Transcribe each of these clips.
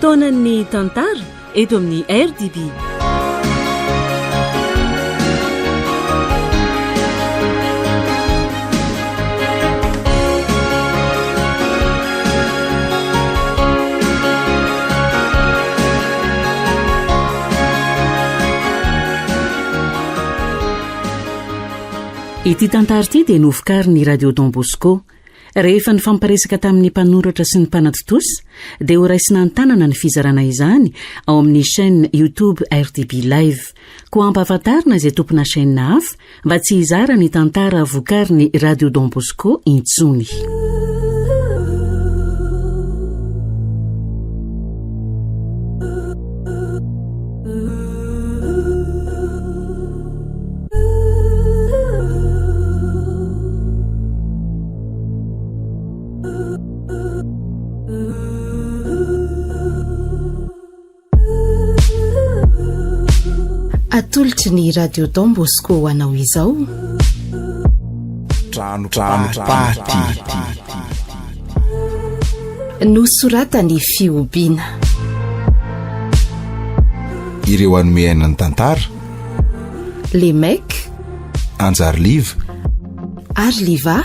Fotoanan'ny tantara eto amin'ny RDB. Ity tantara ity dia novokarin'ny Radio Don Bosco. Rehefa nifampiresaka tamin'ny mpanoratra sy ny mpanatontosa dia horaisina an-tanana ny fizarana izany ao amin'ny chaîne YouTube RDB Live. Koa ampahafantarina izay tompona chaîne hafa mba tsy hizara ny tantara vokarin'ny Radio Don Bosco intsony. Atolotry ny Radio Don Bosco ho anao izao. Trano trano paty. Nosoratan'i Fihobiana. Ireo hanome aina ny tantara. Les mecs. Anjary Liva. Ary Liva.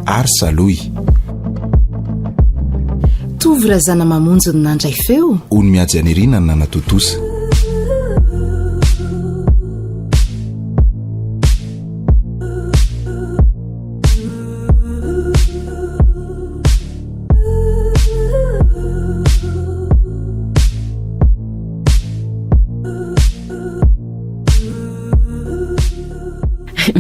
Ary Salohy. Tovo Razanamamonjy no nandray feo. Ony Mihajanirina no nanatontosa.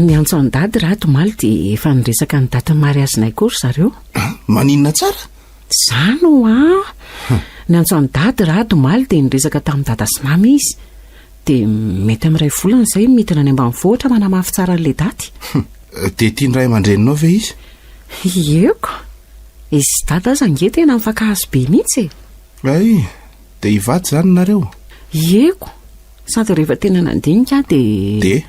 Niantso an'i Dady raha omaly dia efa niresaka ny datin'ny mariazinay koa ry zareo. Maninona tsara? Izany hoa! Niantso an'i Dady raha omaly dia niresaka tamin'i Dada sy Mama izy. Dia mety amin'ny iray volana izay midina any ambanivohitra manamafy tsara an'ilay daty. Dia tian'ny ray aman-dreninao ve izy? Ieko. Izy sy Dada aza ange tena mifankahazo be mihitsy e. Hay, dia hivady izany nareo? Ieko. Sady rehefa tena nandinika aho dia. Dia?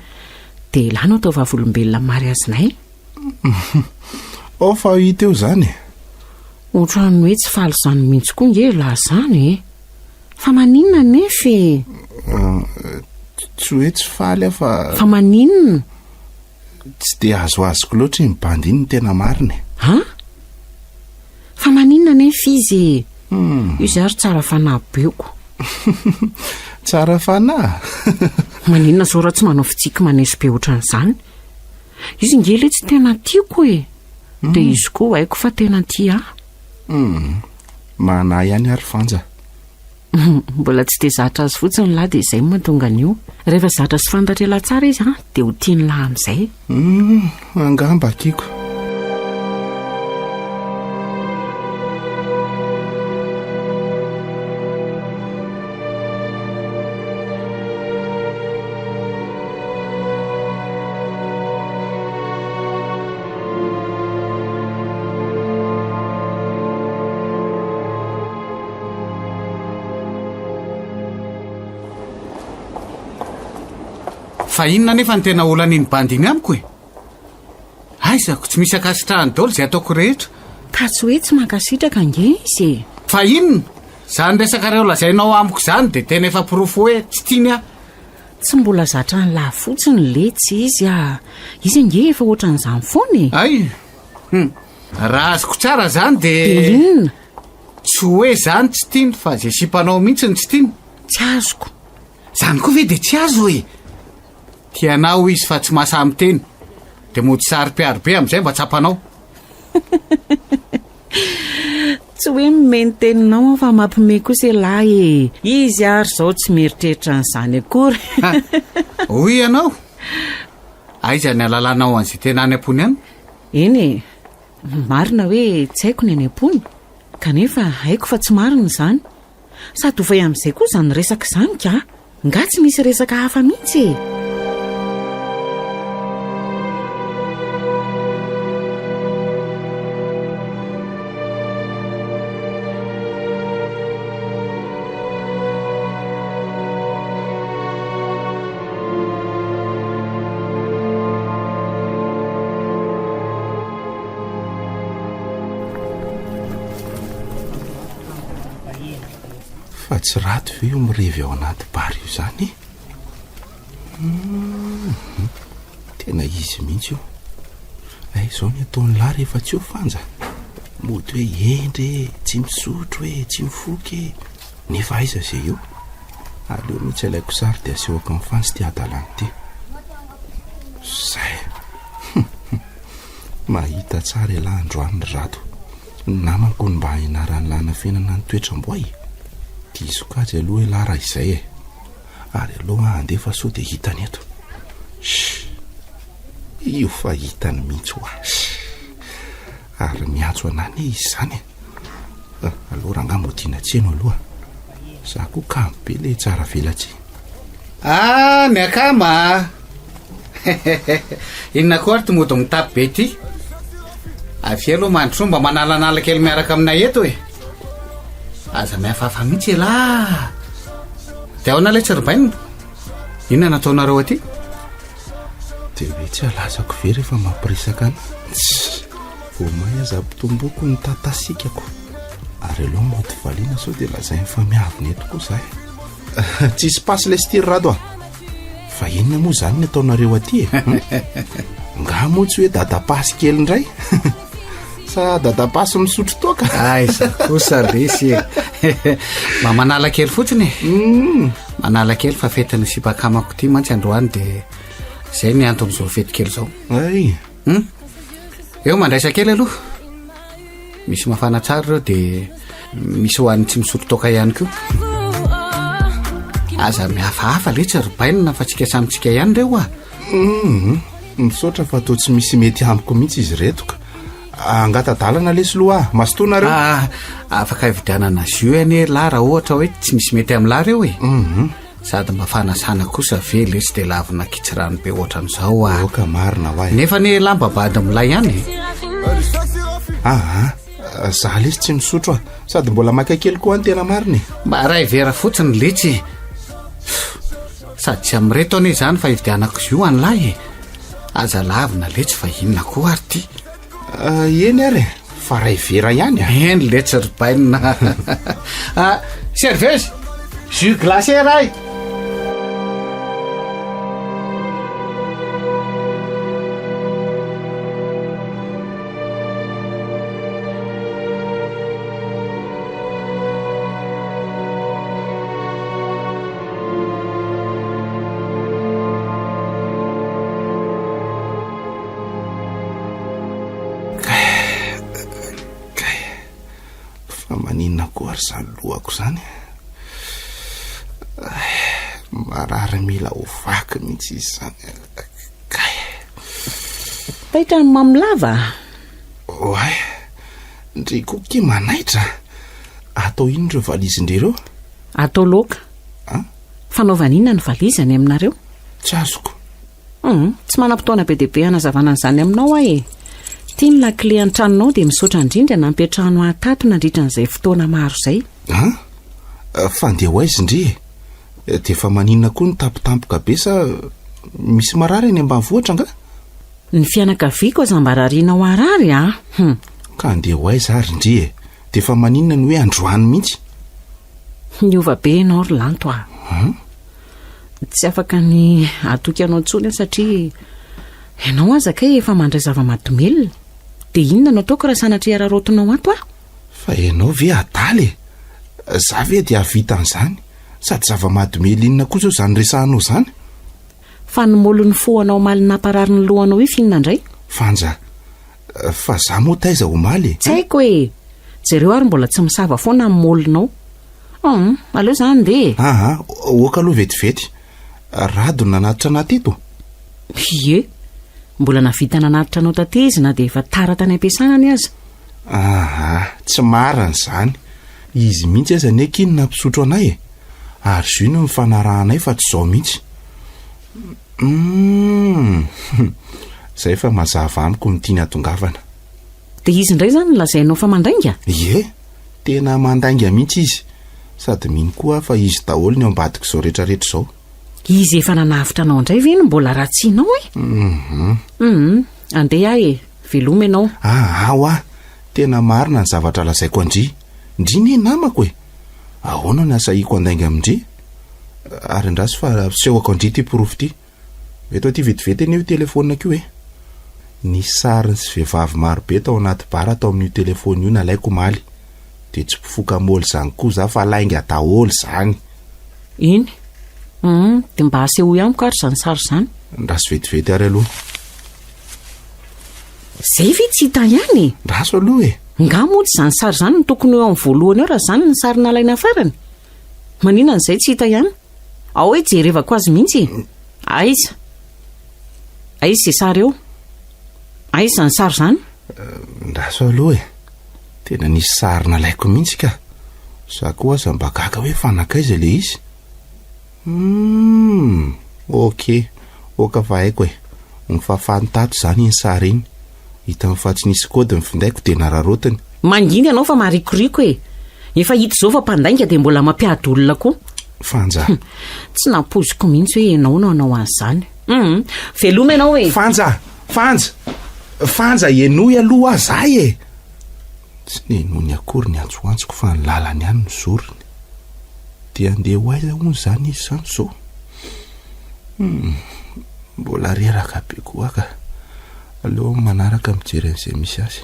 Dia elah no atao vavolombelona amin'ny mariazinay. Ao fa hita eo izany e. Ohatran'ny hoe tsy faly izany mihitsy koa ange elah izany e. Fa maninona anefa e? Tsy hoe tsy faly aho fa. Fa maninona? Tsy dia azoazoko loatra iny bandy iny ny tena marina e. An? Fa maninona anefa izy e? Izy ary tsara fanahy be ko. Tsara fanahy? Maninona zao raha tsy manao fitsiky maneso be ohatran'izany? Izy nge letsy tena tiako e. Dia izy koa haiko fa tena tia ahy. Hum, manahy ihany ary Fanja. Mbola tsy dia zatra azy fotsiny lahy dia izay no mahatonga an'io. Rehefa zatra sy fantatr'elah tsara izy an, dia ho tian'lah amin'izay. Hum, angamba tiako. Fa inona anefa no tena olan'iny bandy iny amiko e? Aizako, tsy misy ankasitrahany daholo izay ataoko rehetra. Ka tsy hoe tsy mankasitraka ange izy e! Fa inona? Izany resakareo lazainao amiko izany dia tena efa porofo hoe tsy tiany aho. Tsy mbola zatra an'lah fotsiny letsy izy ah! Izy ange efa ohatran'izany foana e! Hay! Hum! Raha azoko tsara izany dia. Dia inona? Tsy hoe izany tsy tiany fa izay sipanao mihitsy no tsy tiany. Tsy azoko. Izany koa ve dia tsy azo e! Tianao izy fa tsy mahasahy miteny. Dia mody saro-piaro be amin'izay mba tsapanao. Tsy hoe mimehy ny teninao aho fa mampime kosa ialahy e! Izy ary izao tsy mieritreritra an'izany akory. Hoy ianao? Aiza ny halalanao an'izay tena any am-pony any? Eny e! Marina hoe tsy haiko ny any am-pony, kanefa haiko fa tsy marina izany. Sady ovay amin'izay koa izany resaka izany ka! Nga tsy misy resaka hafa mihitsy e! Fa tsy raty ve io mirevy ao anaty bar io izany e? Hum, tena izy mihitsy io. Ay, izao ny ataon'lah rehefa tsy eo Fanja. Mody hoe hendry e, tsy misotro e, tsy mifoka e. Nefa aiza izay eo? Aleo mihitsy alaiko sary dia asehoko amin'i Fanja ity hadalana ity. Zay. Mahita tsara ialahy androany ry Rado. Ny namako no mba ianaran'lah anafenana ny toetram-boay e. Diso kajy aloha ialahy raha izay e. Ary aleo aho handeha fa sao dia hitany eto. Shh. Io fa hitany mihitsy hoa. Shh. Ary miantso anah anie izy izany e. Ah, aleo rangahy modiana tseno aloha. Za koa kamo be le tsara velatsihy. Ah, ny akama ah. Inona koa ary ty mody mitapy be ty? Avia aloha mandrosoa mba manalanala kely miaraka aminay eto e. Aza mihafahafa mihitsy elah. Dia ahoana ilay tsirbainina? Inona nataonareo aty? Dia hoe tsy halazako ve rehefa mampiresaka ana? Tss, vao may aza ampitomboko ny tatasikako. Ary aleo mody valiana sao dia lazainy fa miavona eto koa za e. Tsisy pasy lesy ity ry Rado a! Fa inona moa izany ny ataonareo aty e? Nga moa tsy hoe dadapasy kely indray? Sa dadapasy misotro toaka? Aiza kosa lesy e! Mba manala kely fotsiny e! Hmm. Manala kely fa fetin'ny sipa akamako ity mantsy androany dia izay ny anton'izao fety kely izao. Ay! Hmm? Eo mandraisa kely aloha. Misy mafana tsara ireo dia misy ho an'ny tsy misotro toaka ihany koa. Aza mihafahafa letsy ry bainina fa tsika samy tsika ihany ireo a. Mhm. Misaotra fa toa tsy misy mety amiko mihitsy izy ireto ka. Angata-dalana lesy loha ah. Mazotoa nareo. Ah, afaka hividianana jus anie lah raha ohatra hoe tsy misy mety amin'lah ireo e. Mhm. Sady mba fanasana kosa ve lesy de lavina kitsirano be ohatran'izao ah. Aoka marina hoa e. Nefa anie elah mba bady milay ihany e. Aa, za lesy tsy misotro ah. Sady mbola maka kely koa ny tena marina e. Mba ray vera fotsiny letsy e. Sady tsy amin'ireto anie izany fa hividianako jus an'lah e. Aza lavina letsy fa inona koa ary ty. Ah, eny ary e, fa ray vera ihany a. Eny letsy ry bainina. Ah, serveuse, jus glacé ray. Kay, fa maninona koa ary izany lohako izany? Marary mila ho vaky mihitsy izy izany. Kay. Taitra ny mamy lava? Oay, ndry koa ki manaitra. Atao inona ireo valizin-dry ireo? Atao laoka. An? Fanaovana inona ny valizy any aminareo? Tsy azoko. Hum, tsy manam-potoana be dia be hanazavana an'izany aminao aho e. Ity ny lakile an-tranonao dia misaotra indrindra nampiantrano ahy tato nandritra an'izay fotoana maro izay. An? Fa andeha ho aiza ndry e? Dia fa maninona koa no tampotampoka be sa misy marary any ambanivohitra angaha? Ny fianakaviako aza mba rarianao harary a! Hum. Ka andeha ho aiza ary ndry e? Dia fa maninona no hoe androany mihitsy? Niova be ianao ry Lanto a! An? Tsy afaka ny hatoky anao intsony aho satria ianao aza kay efa mandray zava-mahadomelina. Dia inona no ataoko raha sanatria araraotinao ato aho? Fa ianao ve adala e? Za ve dia hahavita an'izany? Sady zava-mahadomelina inona koa izao izany resahanao izany? Fa ny molon'ny fohanao omaly namparary ny lohanao io f'inona indray? Fanja, fa za moa taiza omaly e? Tsy haiko e! Jereo ary mbola tsy misava foana ny molonao. Hum, aleo za handeha e! Aa, ok aloha vetivety. Rado no nanatitra anah teto? Ie, mbola nahavita nanatitra anao taty izy na dia efa tara tany am-piasana anie aza. Aa, tsy marina izany. Izy mihitsy aza anie akia no nampisotro anay e! Ary jus no nifanarahanay fa tsy izao mihitsy. Humm, izay fa mazava amiko ny tiany hatongavana. Dia izy indray izany no lazainao fa mandainga? Ie, tena mandainga mihitsy izy. Sady mino koa aho fa izy daholo ny ao ambadik'izao rehetrarehetra izao. Izy efa nanavotra anao indray ve no mbola ratsianao e? Hum. Hum, andeha aho e, veloma ianao. Aa hoa, tena marina ny zavatra lazaiko an-dry. Ndry ne namako e! Ahoana no asahiako handainga amin-dry? Ary andraso fa asehoko an-dry ity porofo ity. Eto aty vetivety anie io telefaonina-ko io e! Nisy sariny sy vehivavy marobe tao anaty bar tao amin'io telefaonina io nalaiko omaly. Dia tsy mpifoka môly izany koa za fa lainga daholo izany. Eny. Hum, dia mba asehoy amiko ary izany sary izany. Andraso vetivety ary aloha. Izay ve tsy hita ihany e? Andraso aloha e! Nga moa tsy izany sary izany no tokony ho eo amin'ny voalohany eo raha izany ny sary nalaina farany? Maninona an'izay tsy hita ihany? Ao hoe jerevako azy mihitsy e! Aiza? Aiza izay sary eo? Aiza izany sary izany? Andraso aloha e! Tena nisy sary nalaiko mihitsy ka! Za koa aza mba gaga hoe fa nankaiza ilay izy? Humm! Ok, ok fa haiko e! Nofafany tato izany iny sary iny. Hitany fa tsy nisy code ny findaiko dia nararaotiny. Mangina ianao fa marikoriko e! Efa hita izao fa mpandainga dia mbola mampiady olona koa. Fanja. Tsy nampoiziko mihitsy hoe ianao no hanao an'izany. Humm! Veloma ianao e! Fanja! Fanja! Fanja henoy aloha aho zay e! Tsy nihenoiny akory ny antsoantsoko fa ny lalany ihany no zoriny. Dia handeha ho aiza hono izany izy izany izao? Humm! Mbola reraka be koa aho ka. Aleo amin'ny manaraka mijery an'izay misy azy.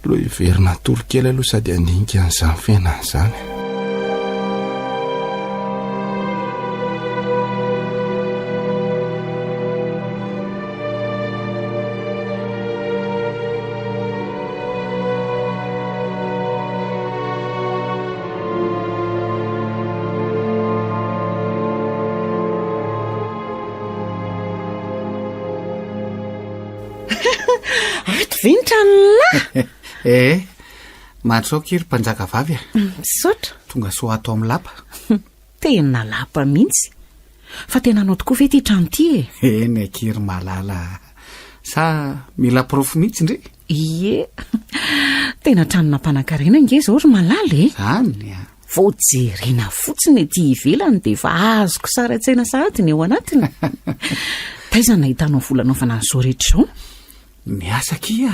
Aleo hiverina hatory kely aloha sady handinika an'izany fiainana izany. Ato ve ny tranolahy? Eh, mahatsoaka iry mpanjaka vavy a. Misaotra. Tonga soa ato amin'ny lapa. Tena lapa mihitsy. Fa tena anao tokoa ve ity trano ity e? Eny akia ry malala a. Sa mila porofo mihitsy ndry? Ie. Tena tranona mpanankarena ange izao ry malala e. Zany a. Vao jerena fotsiny ety ivelany dia efa azoko sary an-tsaina sahady ny ao anatiny. Taiza no nahitanao vola anaovana an'izao rehetra izao? Miasa akia.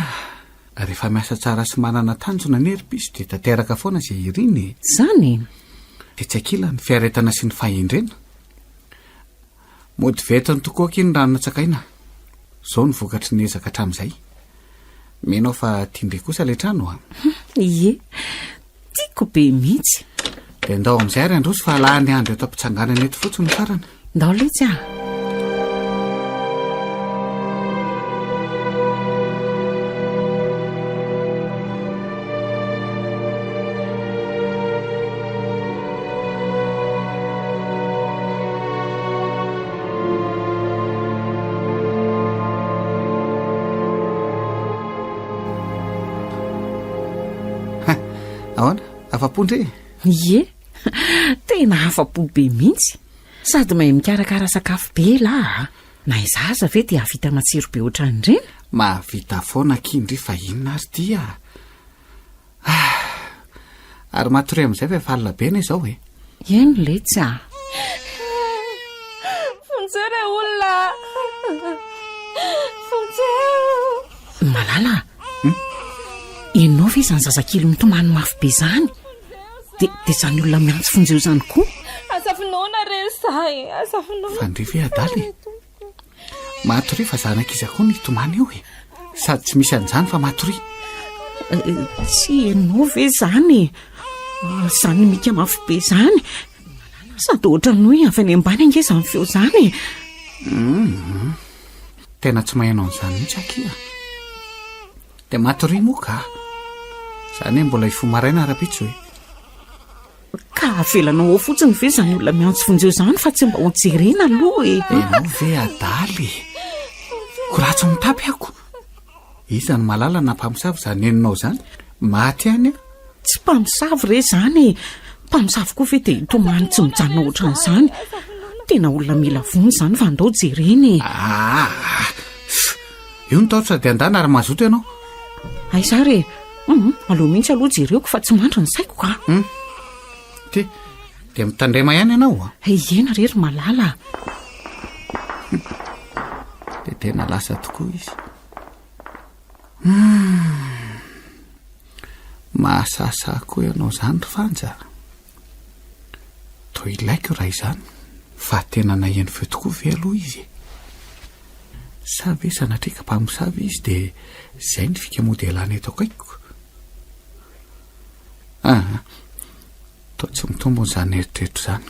Rehefa miasa tsara sy manana tanjona anie ry piso dia tanteraka foana izay iriny e. Izany e. Etsy ankilany, ny fiaretana sy ny fahendrena. Mody ventiny tokoa akia ny rano natsakaina. Izao no vokatry ny ezaka hatramin'izay. Mino aho fa tian-dry kosa ilay trano a. Ie. Tiako be mihitsy. Dia ndao amin'izay ary handroso fa lany andro eto am-pitsanganana eto fotsiny ny farany. Ndao letsy a! Ahoana? Afa-po ndry e? Ie, tena afa-po be mihitsy. Sady mahay mikarakara sakafo be elah a! Na izaho aza ve dia hahavita matsiro be ohatran'ireny? Mahavita foana akia ndry fa inona ary ity a! Ah! Ary matoria amin'izay fa efa alina be anie izao e! Eny letsy a! Vonjeo re olona a! Vonjeo! Malala a! Ianao ve izany zazakely mitomany mafy be izany? Dia dia izany olona miantso vonjeo izany koa? Aza vonoina re izaho e! Aza vonoina. Fa ndry ve adala e? Matoria fa zanak'iza koa no hitomany eo e? Sady tsy misy an'izany fa matoria. Tsy ianao ve izany e? Izany mika mafy be izany. Sady ohatran'ny hoe avy any ambany ange izany feo izany e. Tena tsy maheno an'izany mihitsy akia. Dia matoria moa ka. Izany hoe mbola hifoha maraina rahampitso e. Ka avelanao ao fotsiny ve izany olona miantso vonjeo izany fa tsy mba ho jerena aloha e. Ianao ve adala e? Ko ratsy mitapy ako. Iza no mahalala na mpamosavy izany henonao izany? Maty ihany aho. Tsy mpamosavy re izany e. Mpamosavy koa ve dia hitomany tsy mijanona ohatran'izany? Tena olona mila vonjy izany fa andao jerena e. Aa! Io ny tahotra dia andana ary mazoto ianao. Aiza ary e? Hum, aleo mihitsy aloha jereko fa tsy mandry ny saiko ka. Hum. Ty, dia mitandrema ihany ianao a. Eny re ry malala. Dia tena lasa tokoa izy. Hum. Mahasahisahy koa ianao izany ry Fanja a! Toa ilaiko raha izany, fa tena naheno feo tokoa ve aloha izy e? Sa ve sanatria ka mpamosavy izy dia izay ny fika mody ialana eto akaikiko? Aa, toa tsy mitombina izany eritreritro izany.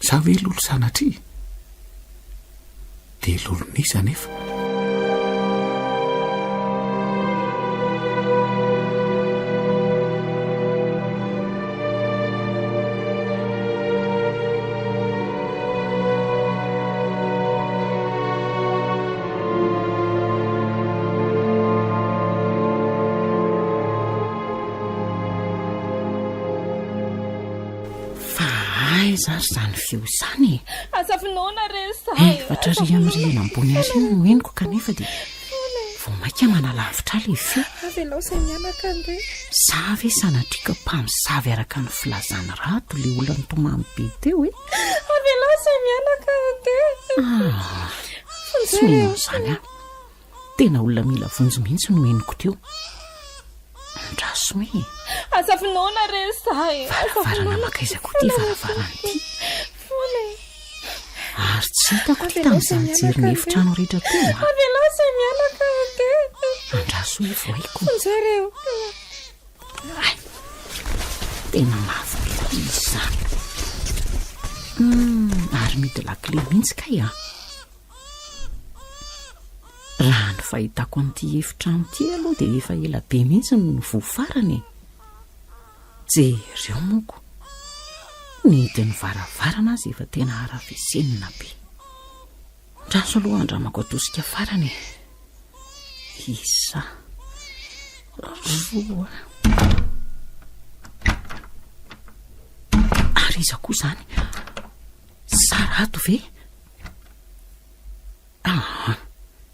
Sa ve lolo sanatria? Dia lolon'iza anefa? Fa aiza ary izany feo izany e? Aza vonoina re izaho e! Efatra ary amin'ny rihana ambony ary no henoko kanefa dia vao mainka manalavitra ahy ilay feo. Avelao izay mianaka andeha. Za ve sanatria ka mpamosavy araka ny filazan'i Rado ilay olona nitomany be teo e? Avelao izay mianaka andeha. Ah, tsy mino an'izany aho. Tena olona mila vonjy mihitsy no henoko teo. Andraso e. Aza vonoina re izaho e. Varavarana mankaiza koa ity varavarana ity? Ary tsy hitako ity tamin'izaho nijery ny efitrano rehetra teo a. Avelao izay mianaka andeha. Andraso hoe vohaiko. Vonjereo. Ay, tena mafy be koa izy izany. Ary midy lakile mihitsy kay a. Raha ny fahitako an'ity efitrano ity aloha dia efa ela be mihitsy no nivoha farany e. Jereo moko. Ny hidin'ny varavarana aza efa tena harafesenina be. Andraso aloha andramako atosika farany e. Isa. Roa. Ary iza koa izany? Sarato ve? Aa!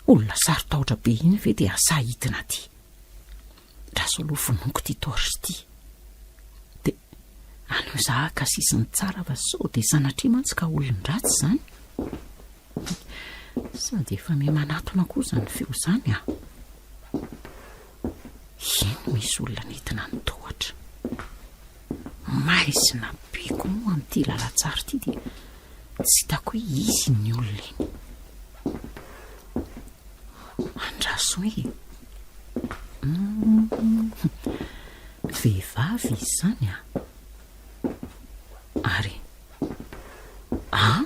Olona saro-tahotra be iny ve dia hasahy hidina aty? Ndraso aloha vonoiko ity torche ity. Dia aleo izaho haka sisiny tsara fa sao dia sanatria mantsy ka olon-dratsy izany. Sady efa miha-manatona koa izany feo izany ah. Iny misy olona nidina ny tohatra. Maizina be koa moa amin'ity lalantsara ity dia tsy hitako hoe izy iny olona iny. Andraso hoe vehivavy izy izany ah. Ary ah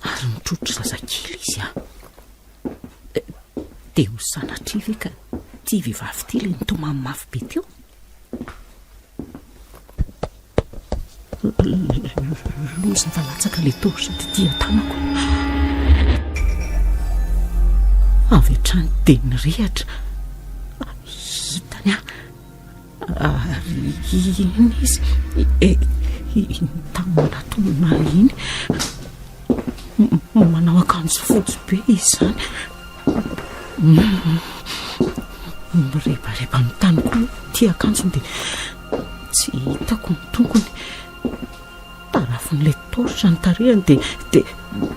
ary mitrotro zazakely izy ah. Dia ho sanatria ve ka ity vehivavy ity ilay nitomany mafy be teo? Loza fa latsaka ilay torche tety an-tanako. Avy hatrany dia nirehatra. Hitany aho. Ary iny izy, iny tany manatona ahy iny. Manao akanjo fotsy be izy izany. Mirebareba amin'ny tany koa ity akanjony dia tsy hitako ny tongony. Tarafin'ilay torche ny tarehiny dia dia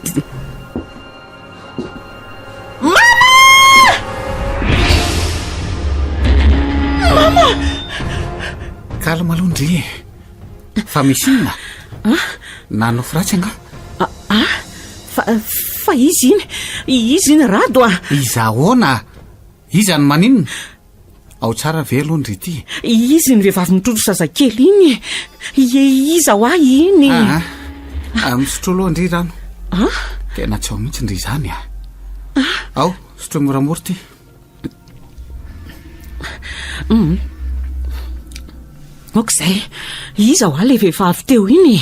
dia Mama! Mama! Calme aloha ndry e. Fa misy inona? Ah? Nanofy ratsy angaha? Ah, ah, fa, fa izy iny, izy iny Rado ah. Iza ahoana? Iza no maninona? Ao tsara ve aloha ndry ity? Izy iny vehivavy mitrotro zazakely iny. Ie, iza ho ahy iny? Ah, ah, misotroa aloha ndry rano. Ah? Tena tsy ao mihitsy ndry izany ah. Ao, sotroy moramora ity. Ok izay. Iza ho ahy ilay vehivavy teo iny e?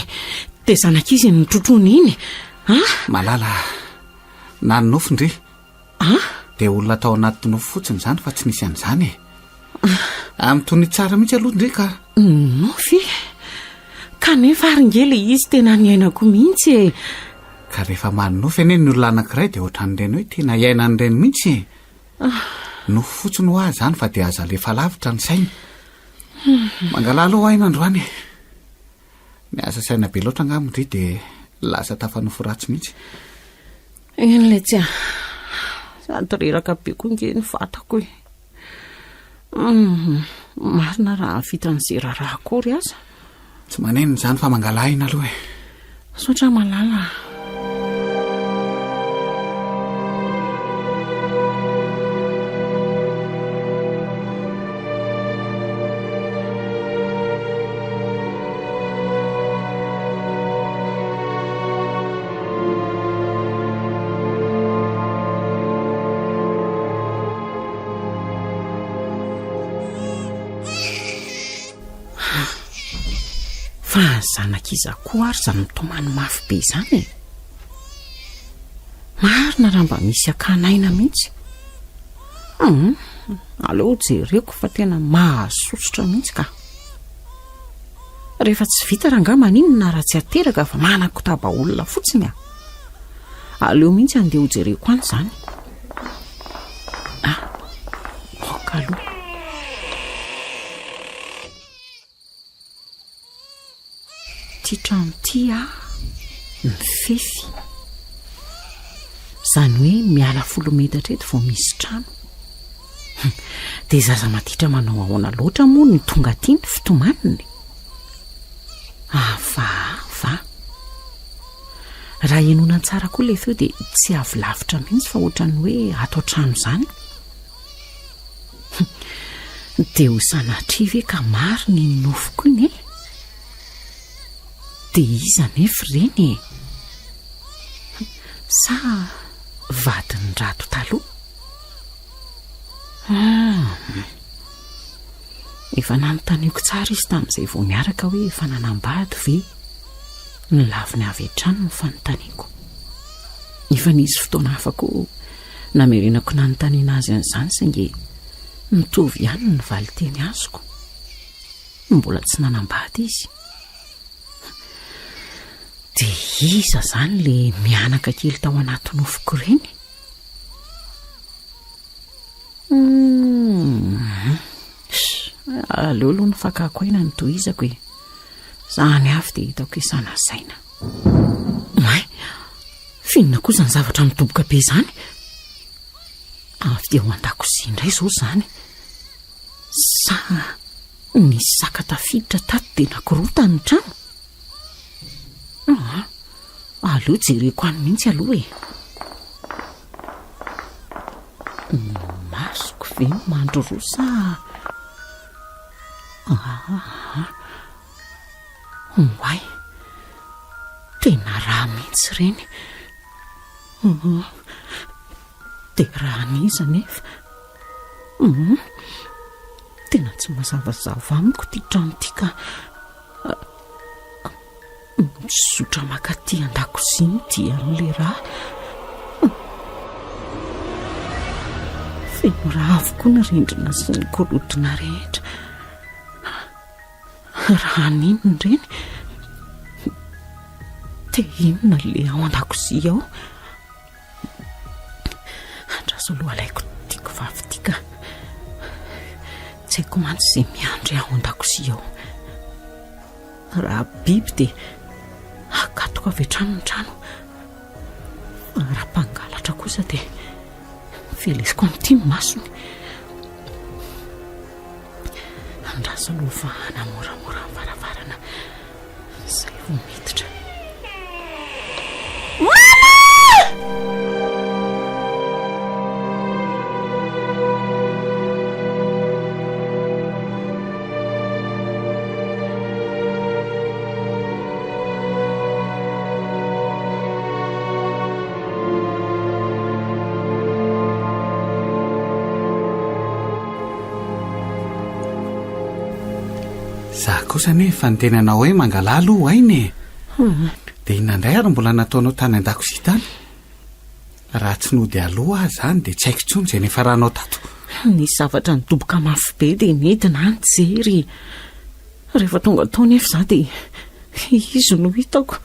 Dia zanak'izy iny nitrotroana iny. Ah? Malala, nanonofy ndry. Ah? Dia olona tao anaty nofy fotsiny izany fa tsy nisy an'izany e. Ah, mitonia tsara mihitsy aloha ndry ka. Nofy? Kanefa ary nge ilay izy tena niainako mihitsy e. Ka rehefa manonofy anie ny olona anankiray dia ohatran'ireny hoe tena iainan'ireny mihitsy e. Nofy fotsiny hoa izany fa dia aza alefa lavitra ny saina. Mangalà aloha aina androany e. Miasa saina be loatra angamba ndry dia lasa tafanofy ratsy mihitsy. Eny letsy a. Sady reraka be koa nge ny vatako e. Hum, marina raha hahavita an'izay raharaha akory aza. Tsy manenina izany fa mangala aina aloha e. Misaotra malala a. Fa zanak'iza koa ary izany mitomany mafy be izany e? Marina raha mba misy hakana aina mihitsy. Hum, aleo jereko fa tena mahasosotra mihitsy ka. Rehefa tsy vita rangahy maninona raha tsy ateraka fa manakotaba olona fotsiny a. Aleo mihitsy andeha ho jereko any izany. Ah, ok aloha. Ity trano ity ah, mifefy. Izany hoe miala folo metatra eto vao misy trano. Dia zaza maditra manao ahoana loatra moa no tonga aty ny fitomaniny? Hafahafa. Raha henoina tsara koa ilay feo dia tsy avy lavitra mihitsy fa ohatran'ny hoe ato an-trano izany. Dia ho sanatria ve ka marina iny nofiko iny e? Dia iza anefa ireny e? Sa vadin'i Rado taloha? Hum. Efa nanontaniako tsara izy tamin'izay vao niaraka hoe efa nanambady ve? Nolaviny avy hatrany ny fanontaniako. Efa nisy fotoana hafa koa namerenako nanontaniana azy an'izany saingy mitovy ihany ny valinteny azoko. Mbola tsy nanambady izy. Dia iza izany ilay mianaka kely tao anaty nofiko ireny? Hum, aleo aloha ny fakako aina no tohizako e. Izany avy dia hitako isana saina. May, f'inona koa izany zavatra midoboka be izany? Avy dia ao an-dakozia indray izao izany. Sa nisy saka tafiditra tato dia nakorotany ny trano? Ah, aleo jereko any mihitsy aloha e. Ny masoko ve no mandroroa sa... Ah, oay, tena rà mihitsy ireny. Dia rà an'iza anefa? Tena tsy mazavazava amiko ity trano ity ka. Mizotra mankaty an-dakozia ny dian'ilay rà. Feno rà avokoa ny rindrina sy ny gorodona rehetra. Rà an'inona ireny? Dia inona ilay ao an-dakozia ao? Andraso aloha alaiko tiako vavy ity ka. Tsy haiko mantsy izay miandry aho an-dakozia ao. Raha biby dia akatoko avy hatrany ny trano. Fa raha mpangalatra kosa dia velesiko amin'ity ny masony. Andraso aloha vahana moramora ny varavarana. Izay vao miditra. Za kosa anie efa niteny anao hoe mangalà aloha aina e. Dia inona indray ary mbola nataonao tany an-dakozia tany? Raha tsy nody aloha aho izany dia tsy haiko intsony izay niafaranao tato. Nisy zavatra nidoboka mafy be dia nidina aho nijery. Rehefa tonga tao nefa izaho dia izy no hitako.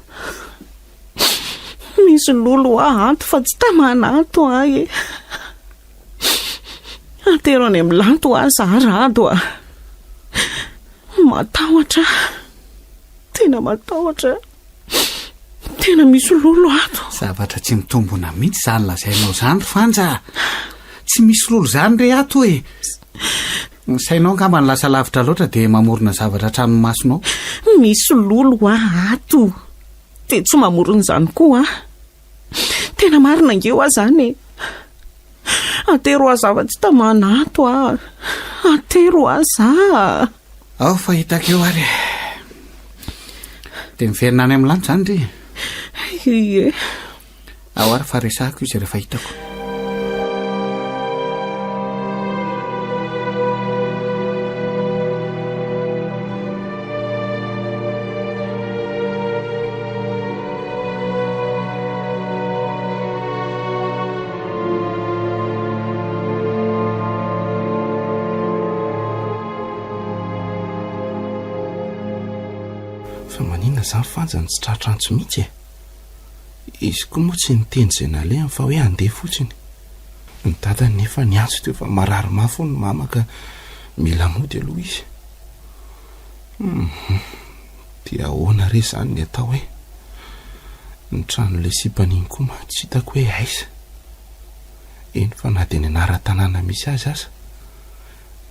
Misy lolo aho ato fa tsy tamana ato aho e. Atero any amin'ny lanto aho za Rado a. Matahotra aho. Tena matahotra. Tena misy lolo ato. Zavatra tsy mitombona mihitsy izany lazainao izany ry Fanja a. Tsy misy lolo izany re ato e. Ny sainao angamba no lasa lavitra loatra dia mamorona zavatra hatramin'ny masonao. Misy lolo hoa ato. Dia tsy mamorona izany koa aho. Tena marina ange hoa izany e. Atero aho zava-tsy tamana ato aho. Atero aho za. Ao fa hitako eo ary e. Dia miverina any amin'ny lanitra izany ry? Ie. Ao ary fa resahako izy rehefa hitako. Fa maninona izany Fanja no tsy tratra antso mihitsy e? Izy koa moa tsy niteny izay nalehany fa hoe handeha fotsiny. Ny dadany nefa niantso teo fa marary mafy hono ny mama ka mila mody aloha izy. Hum, dia ahoana re izany ny atao e? Ny tranon'ilay sipany iny koa mantsy tsy hitako hoe aiza. Eny fa na dia ny anaran-tanàna misy azy aza.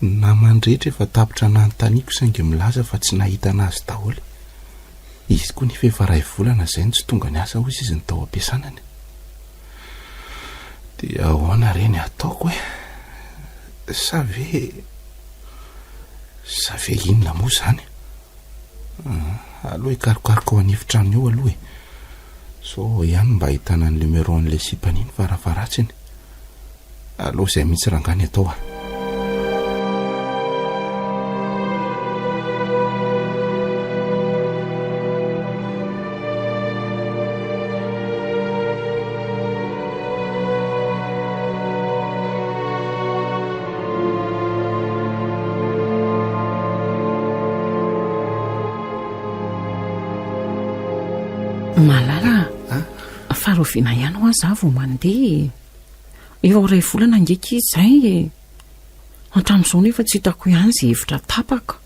Ny namany rehetra efa tapitra nanontaniako saingy milaza fa tsy nahita an'azy daholo. Izy koa nefa efa iray volana izay no tsy tonga niasa hozy izy ny tao am-piasanany. Dia ahoana re ny ataoko e? Sa ve sa ve inona moa izany? Ah, aloha hikarokaroka ao an'efitrano eo aloha e. Sao ao ihany mba ahitana ny numéro an'ilay sipany iny farafaharatsiny. Aleo izay mihitsy rangahy ny atao a. Malala a! Fa rahoviana ihany hoa za vao mandeha e? Efa ho iray volana ange akia izay e! Hatramin'izao nefa tsy hitako ihany izay hevitra tapaka.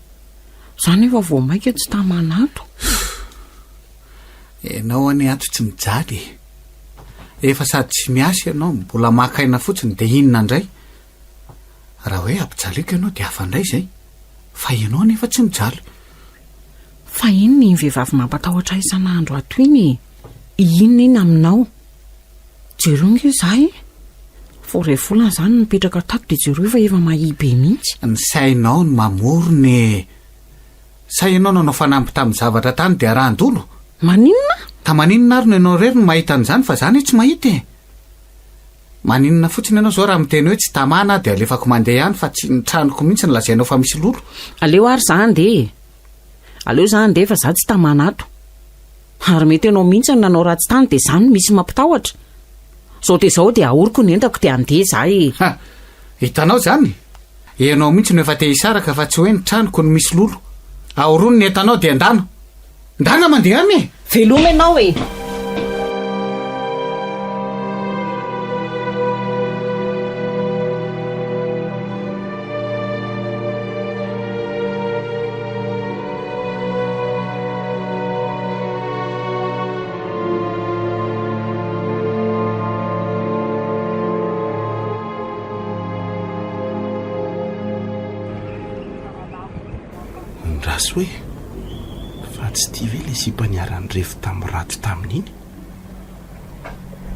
Za nefa vao mainka tsy tamana ato. Ianao anie ato tsy mijaly e! Efa sady tsy miasa ianao, mbola maka aina fotsiny dia inona indray? Raha hoe ampijaliako ianao dia hafa indray izay. Fa ianao anefa tsy mijaly. Fa inona iny vehivavy mampatahotra ahy isan'andro ato iny e? Inona iny aminao? Jereo nge za e! Vao iray volana za no nipetraka tato dia jereo fa efa mahia be mihitsy. Ny sainao no mamorona e! Sa ianao nanao fanamby tamin'ny zavatra tany dia arahan-dolo? Maninona? Ka maninona ary no ianao irery no mahita an'izany fa za anie tsy mahita e! Maninona fotsiny ianao izao raha miteny hoe tsy tamana aho dia alefako mandeha ihany fa tsy ny tranoko mihitsy no lazainao fa misy lolo. Aleo ary za handeha e! Aleo za handeha fa za tsy tamana ato. Ary mety ianao mihitsy no nanao ratsy tany dia za no misy mampitahotra. Zao dia zao dia ahoriko ny entako dia handeha za e! Ha! Hitanao izany? Ianao mihitsy no efa te hisaraka fa tsy hoe ny tranoko no misy lolo. Ahorony ny entanao dia ndana! Ndana mandeha any e! Veloma ianao e! Andraso e! Fa tsy ity ve ilay sipa niara-nirevy tamin'i Rato tamin'iny?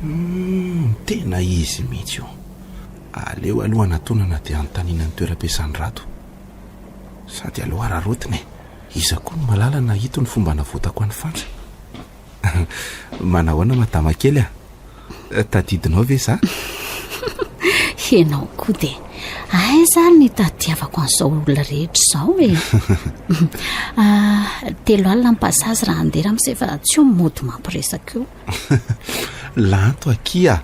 Humm, tena izy mihitsy io. Aleo aloha anatonana dia anontaniana ny toeram-piasan'i Rato. Sady aleo araraotina e! Iza koa no mahalala na ito ny fomba navoatako an'i Fanja? Manahoana madama kely a? Tadidinao ve za? Ianao koa dia aiza ary ny hitadiavako an'izao olona rehetra izao e? Ah, 30 ny passage raha handeha ramose fa tsy eo mody mampiresaka eo. Lanto akia a!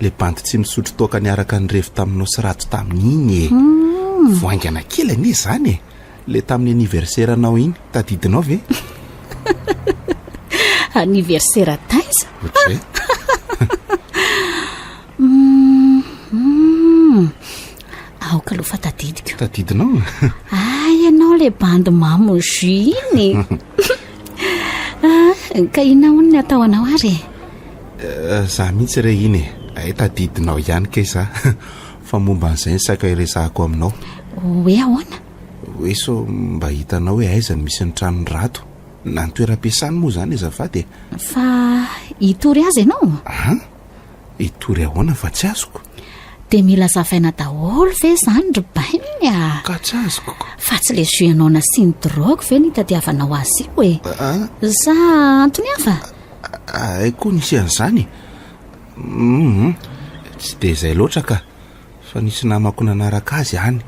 Le bandy tsy misotro toaka niaraka nirevy taminao sy Rato tamin'iny e! Hmm. Voaingana kely anie izany e! Le tamin'ny anniversaire-nao iny, tadidinao ve? Anniversaire taiza? Ohatrizay. Hmm, hmm. Aoka aloha fa tadidiko. Tadidinao? Ah, ianao le bandy mamo jus iny. Ah, ka inona hono ny atao anao ary e? Eh, za mihitsy re iny e. Hay tadidinao ihany kay za. Fa momba an'izay ny saika hiresahako aminao. Hoe ahoana? Hoe sao mba hitanao hoe aiza no misy ny tranon'i Rado? Na ny toeram-piasany moa izany azafady e! Fa hitory azy ianao? An? Hitory ahoana fa tsy azoko? Dia mila zavaina daholo ve izany ry baininy a? Ka tsy azoko ko. Fa tsy le jus anao nasiany drogue ve no itadiavanao azy io e? An? Sa antony hafa? Hay koa nisy an'izany e! Hum, tsy dia izay loatra ka. Fa nisy namako nanaraka azy any.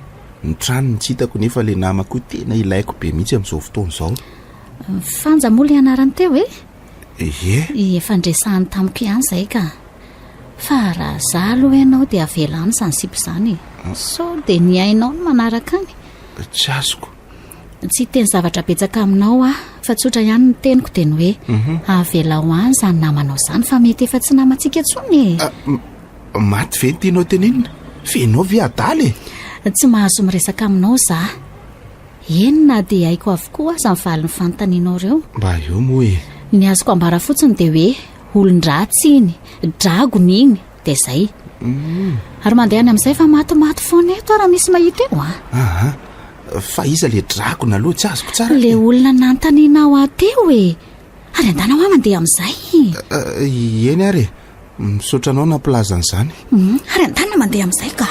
Ny tranony tsy hitako nefa le namako io tena ilaiko be mihitsy amin'izao fotoana izao. Fanja moa le anarany teo e? Ie. Efa niresahany tamiko ihany izay ka. Fa raha za aloha ianao dia avela any izany sipa izany e. Sao dia ny ainao no manaraka any. Tsy azoko. Tsy hiteny zavatra betsaka aminao aho fa tsotra ihany ny teniko dia ny hoe avelao any izany namanao izany fa mety efa tsy namantsika intsony e. Ah, Maty ve ny tianao tenenina? F'enao ve adala e? Tsy mahazo miresaka aminao za. Eny na dia haiko avokoa aza ny valin'ny fanontanianao ireo. Mba eo moa e. Ny azoko ambara fotsiny dia hoe olon-dratsy iny, dragona iny, dia izay. Ary mandehana amin'izay fa matimaty foana eto aho raha misy mahita eo a. Aha. Fa iza le dragona aloha tsy azoko tsara Le olona nanontanianao ahy teo e. Ary andana hoa mandeha amin'izay. Eny ary e. Misaotra anao nampilaza an'izany. Ary andana mandeha amin'izay ka.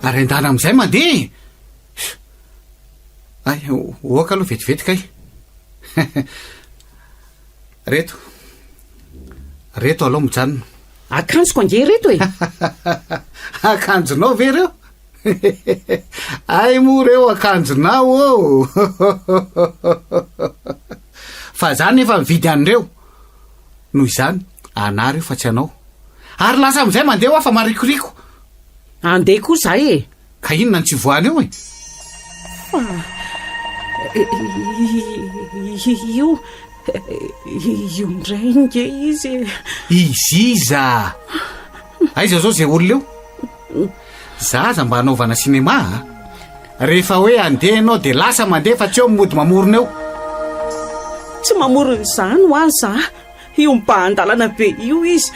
Ary andana amin'izay mandeha e! Ay, oaka aloha vetivety kay. Reto. Reto aloha mijanona. Akanjoko ange reto e! Akanjonao ve ireo? Ay moa ireo akanjonao ô! Fa za nefa mividy an'ireo. Noho izany, anah ireo fa tsy anao. Ary lasa amin'izay mandeha hoa fa marikoriko. Andeha koa za e! Ka inona no tsy ivoahana eo e? Fa io, io indray nge izy e! Izy iza? Aiza zao zay olona eo? Za aza mba anaovana cinéma a! Rehefa hoe andeha ianao dia lasa mandeha fa tsy eo mody mamorona eo. Tsy mamorona izany hoa za! Io mibahan-dalana be io izy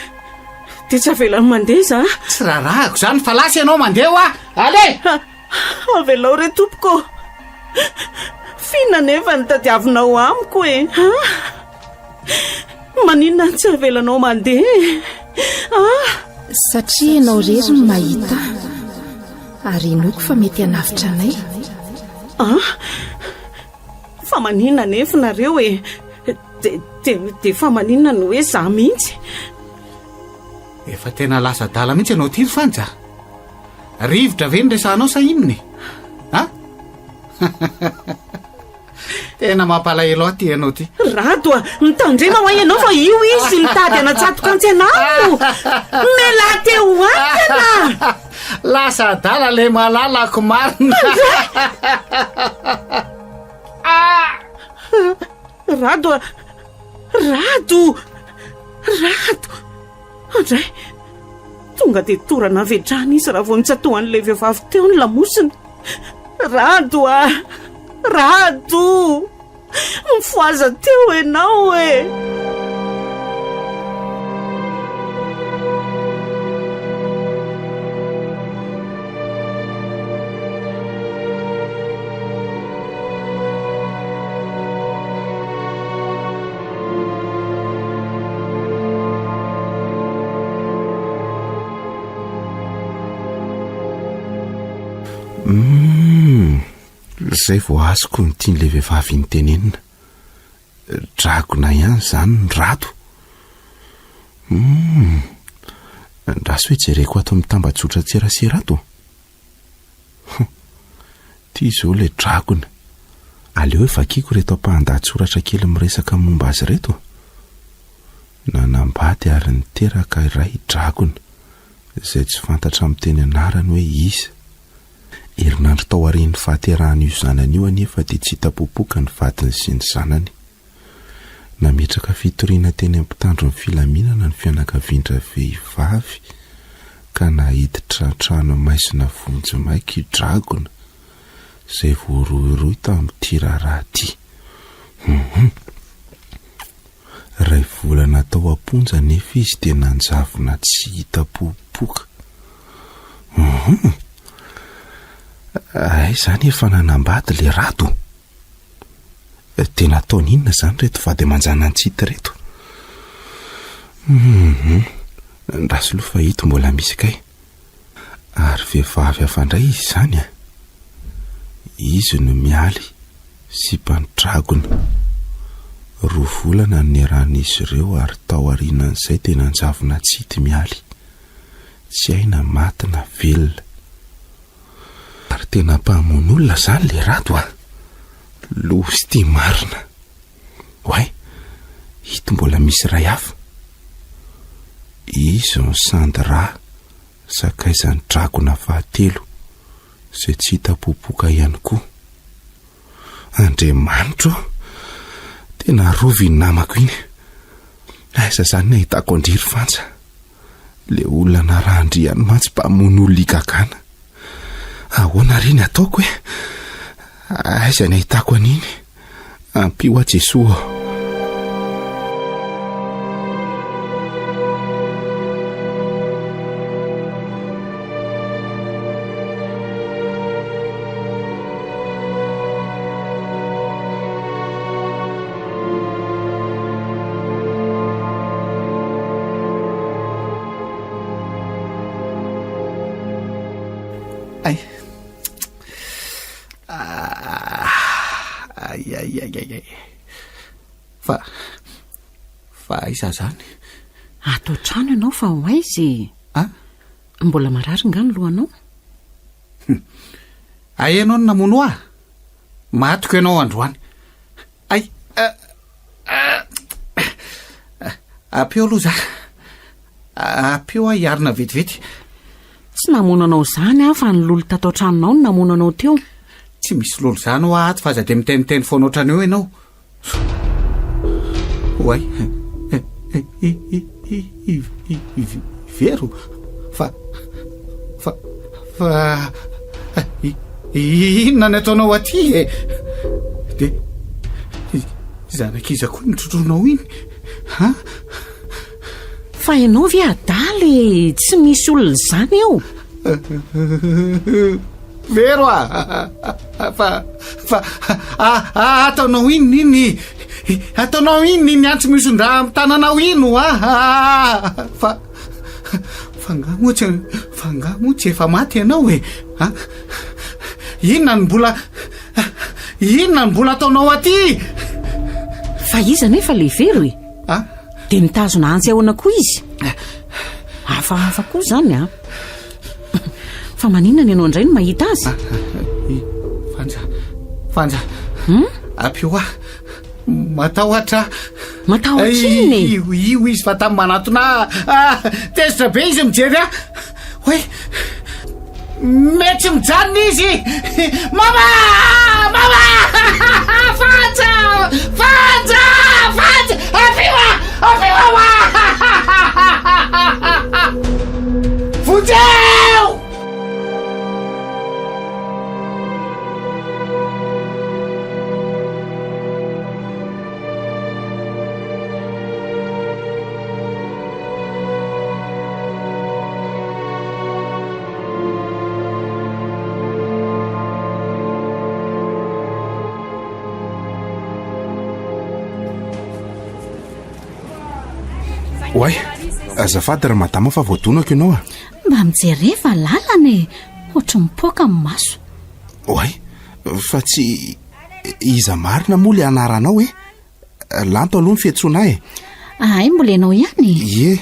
dia tsy avelany mandeha za. Tsy raharahako izany fa lasa ianao mandeha hoa! Allez! Avelao re tompoko ô! F'inona anefa no tadiavinao amiko e? Ha? Maninona no tsy avelanao mandeha e? Ah! Satria ianao irery no mahita ahy, ary inoako fa mety hanavotra anay. Ah! Fa maninona anefa nareo e? De, de, de fa maninona no hoe za mihitsy? Efa tena lasa adala mihitsy ianao ity ry Fanja. Rivotra ve no resahanao sa inona e? Ha? Tena mampalahelo ahy ity ianao ity. Rado a, mitandrema hoa ianao fa io izy mitady hanatsatoka antsy anao. Mialà teo haingana. Lasa adala le malalako marina. Rado a! Rado! Rado! Andray! Tonga dia torana avy hatrany izy raha vao nitsatohan'ilay vehivavy teo ny lamosiny. Rado a! Rado! Mifohaza teo ianao e! Humm, zay vao azoko ny tian'ilay vehivavy iny tenenina. Dragona ihany izany ny rado. Humm, andraso hoe jereko ato amin'ny tambajotran-tserasera ato. Hum, ty izao ilay dragona. Aleo hoe vakiako ireto ampahan-dahatsoratra kely miresaka momba azy ireto. Nanambady ary niteraka iray dragona, izay tsy fantatra amin'ny teny anarany hoe iza. Herinandro tao aorian'ny fahaterahan'io zanany io anefa dia tsy hita popoka ny vadiny sy ny zanany. Nametraka fitoriana teny amin'ny mpitandro ny filaminana ny fianakavian-dravehivavy ka naiditra an-trano maizina vonjimaika i Dragona izay voarohirohy tamin'ity raharaha ity. Hum. Iray volana tao am-ponja anefa izy dia nanjavona tsy hita popoka. Hum. Hay izany efa nanambady le Rado. Dia nataony inona izany ireto vady aman-janany tsy hita ireto? Hum. Ndraso aloha fa ito mbola misy kay. Ary vehivavy hafa indray izy izany a! Izy no mialy sipan'ny dragona. Roa volana no niarahan'izy ireo ary tao aorianan'izay dia nanjavona tsy hita i Mialy. Tsy hay na maty na velona. Ary tena mpamono olona izany le Rado a! Loza ity marina. Oay, ito mbola misy iray hafa. Izy no Sandra, sakaizan'ny dragona fahatelo, izay tsy hita popoka ihany koa. Andriamanitro ô! Tena arovy iny namako iny. Aiza izany ny ahitako an-dry ry Fanja? Ilay olona narahan-dry ihany mantsy mpamono olona igagana. Ahoana re ny ataoko e? Aiza ny ahitako an'iny? Ampio aho Jesoa ô! Ay. Ay, ay, ay, ay, ay. Fa, fa aiza zany? Ato an-trano ianao fa ho aiza e? Ah? Mbola marary nga ny lohanao? Ay, ianao no namono ahy? Matiko ianao androany. Ay, ah, ah, ampio aloha za. Ampio aho hiarina vetivety. Tsy namono anao izany aho fa ny lolo tato an-tranonao no namono anao teo. Tsy misy lolo izany hoa ato fa aza dia miteniteny foana ohatran'io ianao. Oay. Vero fa fa fa inona ny ataonao aty e? Dia zanak'iza koa ny trotronao iny? Ha? Fa ianao ve adala e? Tsy misy olona izany eo. Vero a! Fa fa ataonao inona iny? Ataonao inona iny antsy mihoson-drà amin'ny tananao iny hoa? Fa fa angaha moa tsy fa angaha moa tsy efa maty ianao e? Ha? Inona no mbola inona no mbola ataonao aty? Fa iza anefa le Vero e? A? Dia mitazona antsy ahoana koa izy? Hafahafa koa izany a! Fa maninona ny anao indray no mahita azy? Ah, Fanja, Fanja, hmm? ampio ahy. Matahotra aho. Matahotra inona e? Io, io izy fa tamy manatona ahy. Ah, tezitra be izy mijery ahy. Hoe, mety mijanona izy. Mama! Mama! Fanja! Fanja! Fanja! Ampio ahy! Ampio ahy! Vonjeo! Oay, azafady ry madama fa voadonako ianao a. Mba mijereva lalana e, ohatry mipoaka ny maso. Oay, fa tsy iza marina moa le anaranao e? Lanto aloha ny fiantsoana ahy e. Ay, mbola ianao ihany e? Ie.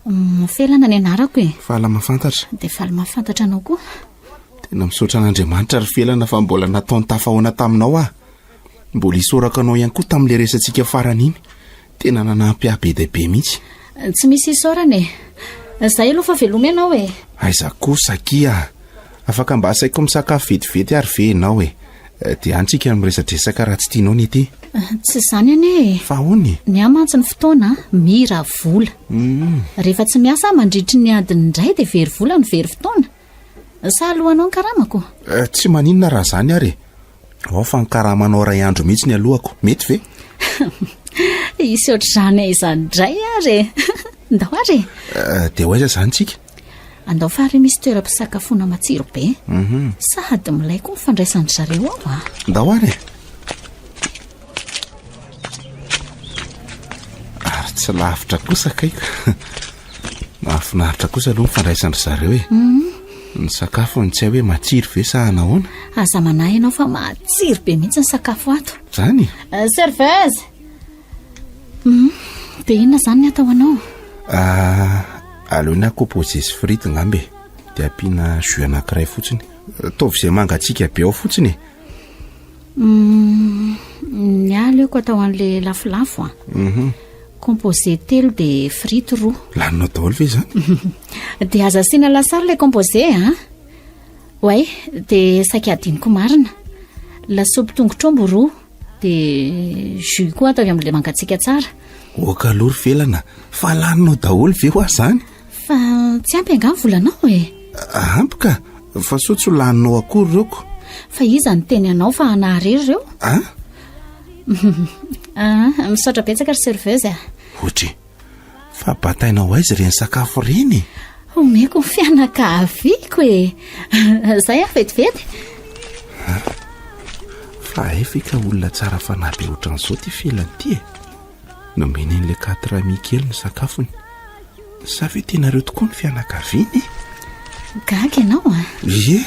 Mm, Felana ny anarako e. Faly mahafantatra. Dia faly mahafantatra anao koa. Tena misaotra an'Andriamanitra ry Felana fa mbola nataony tafahoana taminao aho. Mbola isaorako anao ihany koa tamin'ilay resatsika farany iny. Tena nanampy ahy be dia be mihitsy. Tsy misy isaorana e. Zay aloha fa veloma ianao e. Aiza kosa akia. Afaka mba asaiko misakafo vetivety ary ve ianao e? Dia any tsika miresadresaka raha tsy tianao ny ety. Tsy izany anie e. Fa ahoana e? Ny ahy mantsy ny fotoana mira vola. Rehefa tsy miasa aho mandritry ny adiny indray dia very vola no very fotoana. Sa alohanao ny karamako? Tsy maninona raha izany ary e. Ao fa ny karamanao iray andro mihitsy ny alohako. Mety ve? Hisy ohatr'izany izany indray ary e. Ndao ary e. Dia ho aiza izany tsika? Andao fa ary misy toeram-pisakafoana matsiro be. Sady milay koa ny fandraisan-dry zareo ao a. Ndao ary e. Ary tsy lavitra kosa kay ka. Mahafinaritra kosa aloha ny fandraisan-dry zareo e. Ny sakafony tsy hay hoe matsiro ve sa anahoana? Aza manahy ianao fa matsiro be mihitsy ny sakafo ato. Zany? Serveuse! Dia inona izany ny atao anao? Aleo ny ahy composé sy frite ngamba e. Dia ampiana jus anankiray fotsiny. Ataovy izay mangatsiaka be ao fotsiny e. Ny ahy aleoko atao an'ilay lafolafo a. Composé telo dia frite roa. Laninao daholo ve izany? Dia aza asiana lasary ilay composé a. Oay, dia saika adinoko marina. Lasopy tongotr'omby roa, dia jus koa ataovy amin'ilay mangatsiaka tsara. Oka aloha ry Felana, fa laninao daholo ve hoa izany? Fa tsy ampy angaha ny volanao e? Ampy ka, fa soa tsy ho laninao akory ireo ko. Fa iza no niteny anao fa hanaharery ireo? A? Ah, misaotra betsaka ry serveuse a. Ohatry, fa bataina ho aiza ireny sakafo ireny e? Omeko ny fianakaviako e. Zay aho vetivety. Fa hay ve ka olona tsara fanahy be ohatran'izao ity Felana ity e? Nomeny an'ilay quatre amis kely ny sakafony. Sa ve tena ireo tokoa ny fianakaviany e? Gaga ianao a? Ie.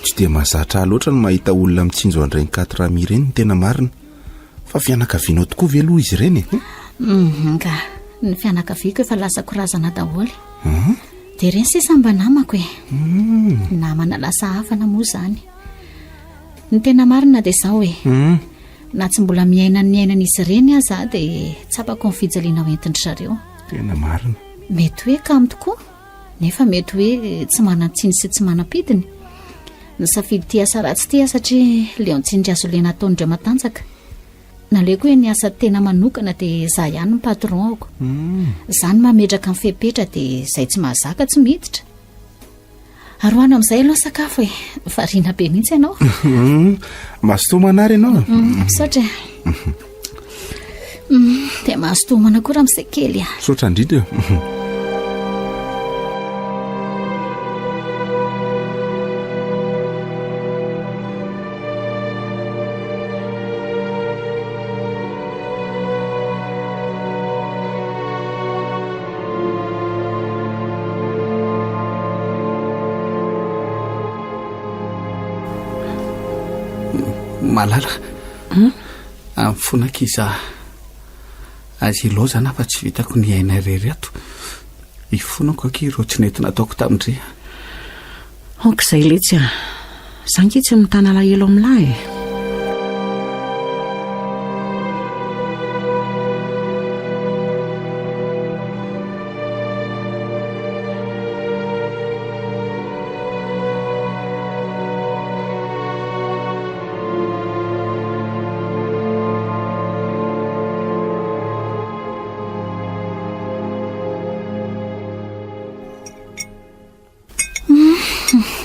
Tsy dia mahazatra ahy loatra ny mahita olona mitsinjo an'ireny quatre amis ireny ny tena marina. Fa fianakavianao tokoa ve aloha izy ireny e? Nga, ny fianakaviako efa lasa korazana daholo. Dia ireny sisa mba namako e. Namana lasa havana moa izany. Ny tena marina dia izao e. Na tsy mbola miaina ny niainan'izy ireny aza aho dia tsapako ny fijaliana hoentin-dry zareo. Tena marina. Mety hoe kamo tokoa, nefa mety hoe tsy manan-tsiny sy tsy manam-pidiny. Nisafidy ity asa ratsy ity aho satria leon-tsindry azo lena ataon'ireo matanjaka. Naleoko hoe ny asa tena manokana dia izaho ihany no patron-ko. Izaho no mametraka ny fepetra dia izay tsy mahazaka tsy miditra. Aroano amin'izay aloha sakafo e. Variana be mihitsy ianao. Mazotoa homana ary ianao. Misaotra e. Dia mazotoa homana koa ramose kely a. Misaotra indrindra e. Malala amin'ny fona ankizy azy ilaozana fa tsy vitako ny hiaina irery ato. Ifonako akia ireo tsy nety nataoko tamin-dry. Aoka izay letsy a! Za ange tsy mitana alahelo amin'lah e!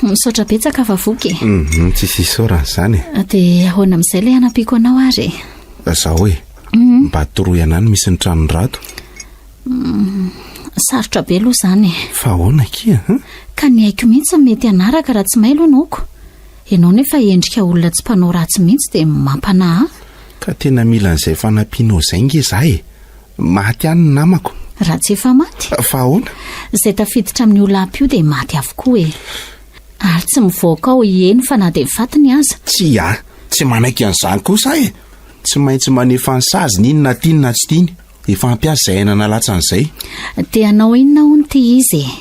Misaotra betsaka fa voky e. Mhm, tsisy isaorana izany e. Dia ahoana amin'izay ilay hanampiako anao ary e? Zao e, mhm. mba toroy anah ny misy ny tranon'i Rado. Mm, sarotra be aloha izany e. Fa ahoana akia? Hein? Ka ny aiko mihitsy no mety hanaraka raha tsy mailo ianao ko. Ianao nefa endrika olona tsy mpanao ratsy mihitsy dia mampanahy ahy. Ka tena mila an'izay fanampianao izay nge za e. Maty any ny namako. Raha tsy efa maty? Fa ahoana? Izay tafiditra amin'io lapa io dia maty avokoa e. Ary tsy mivoaka ao eny fa na dia ny fatiny aza. Tsia, tsy manaiky an'izany kosa aho e. Tsy maintsy manefa ny saziny iny na tiany na tsy tiany. Efa ampy azy izay aina nalatsany izay. Dia hanao inona hono ity izy e?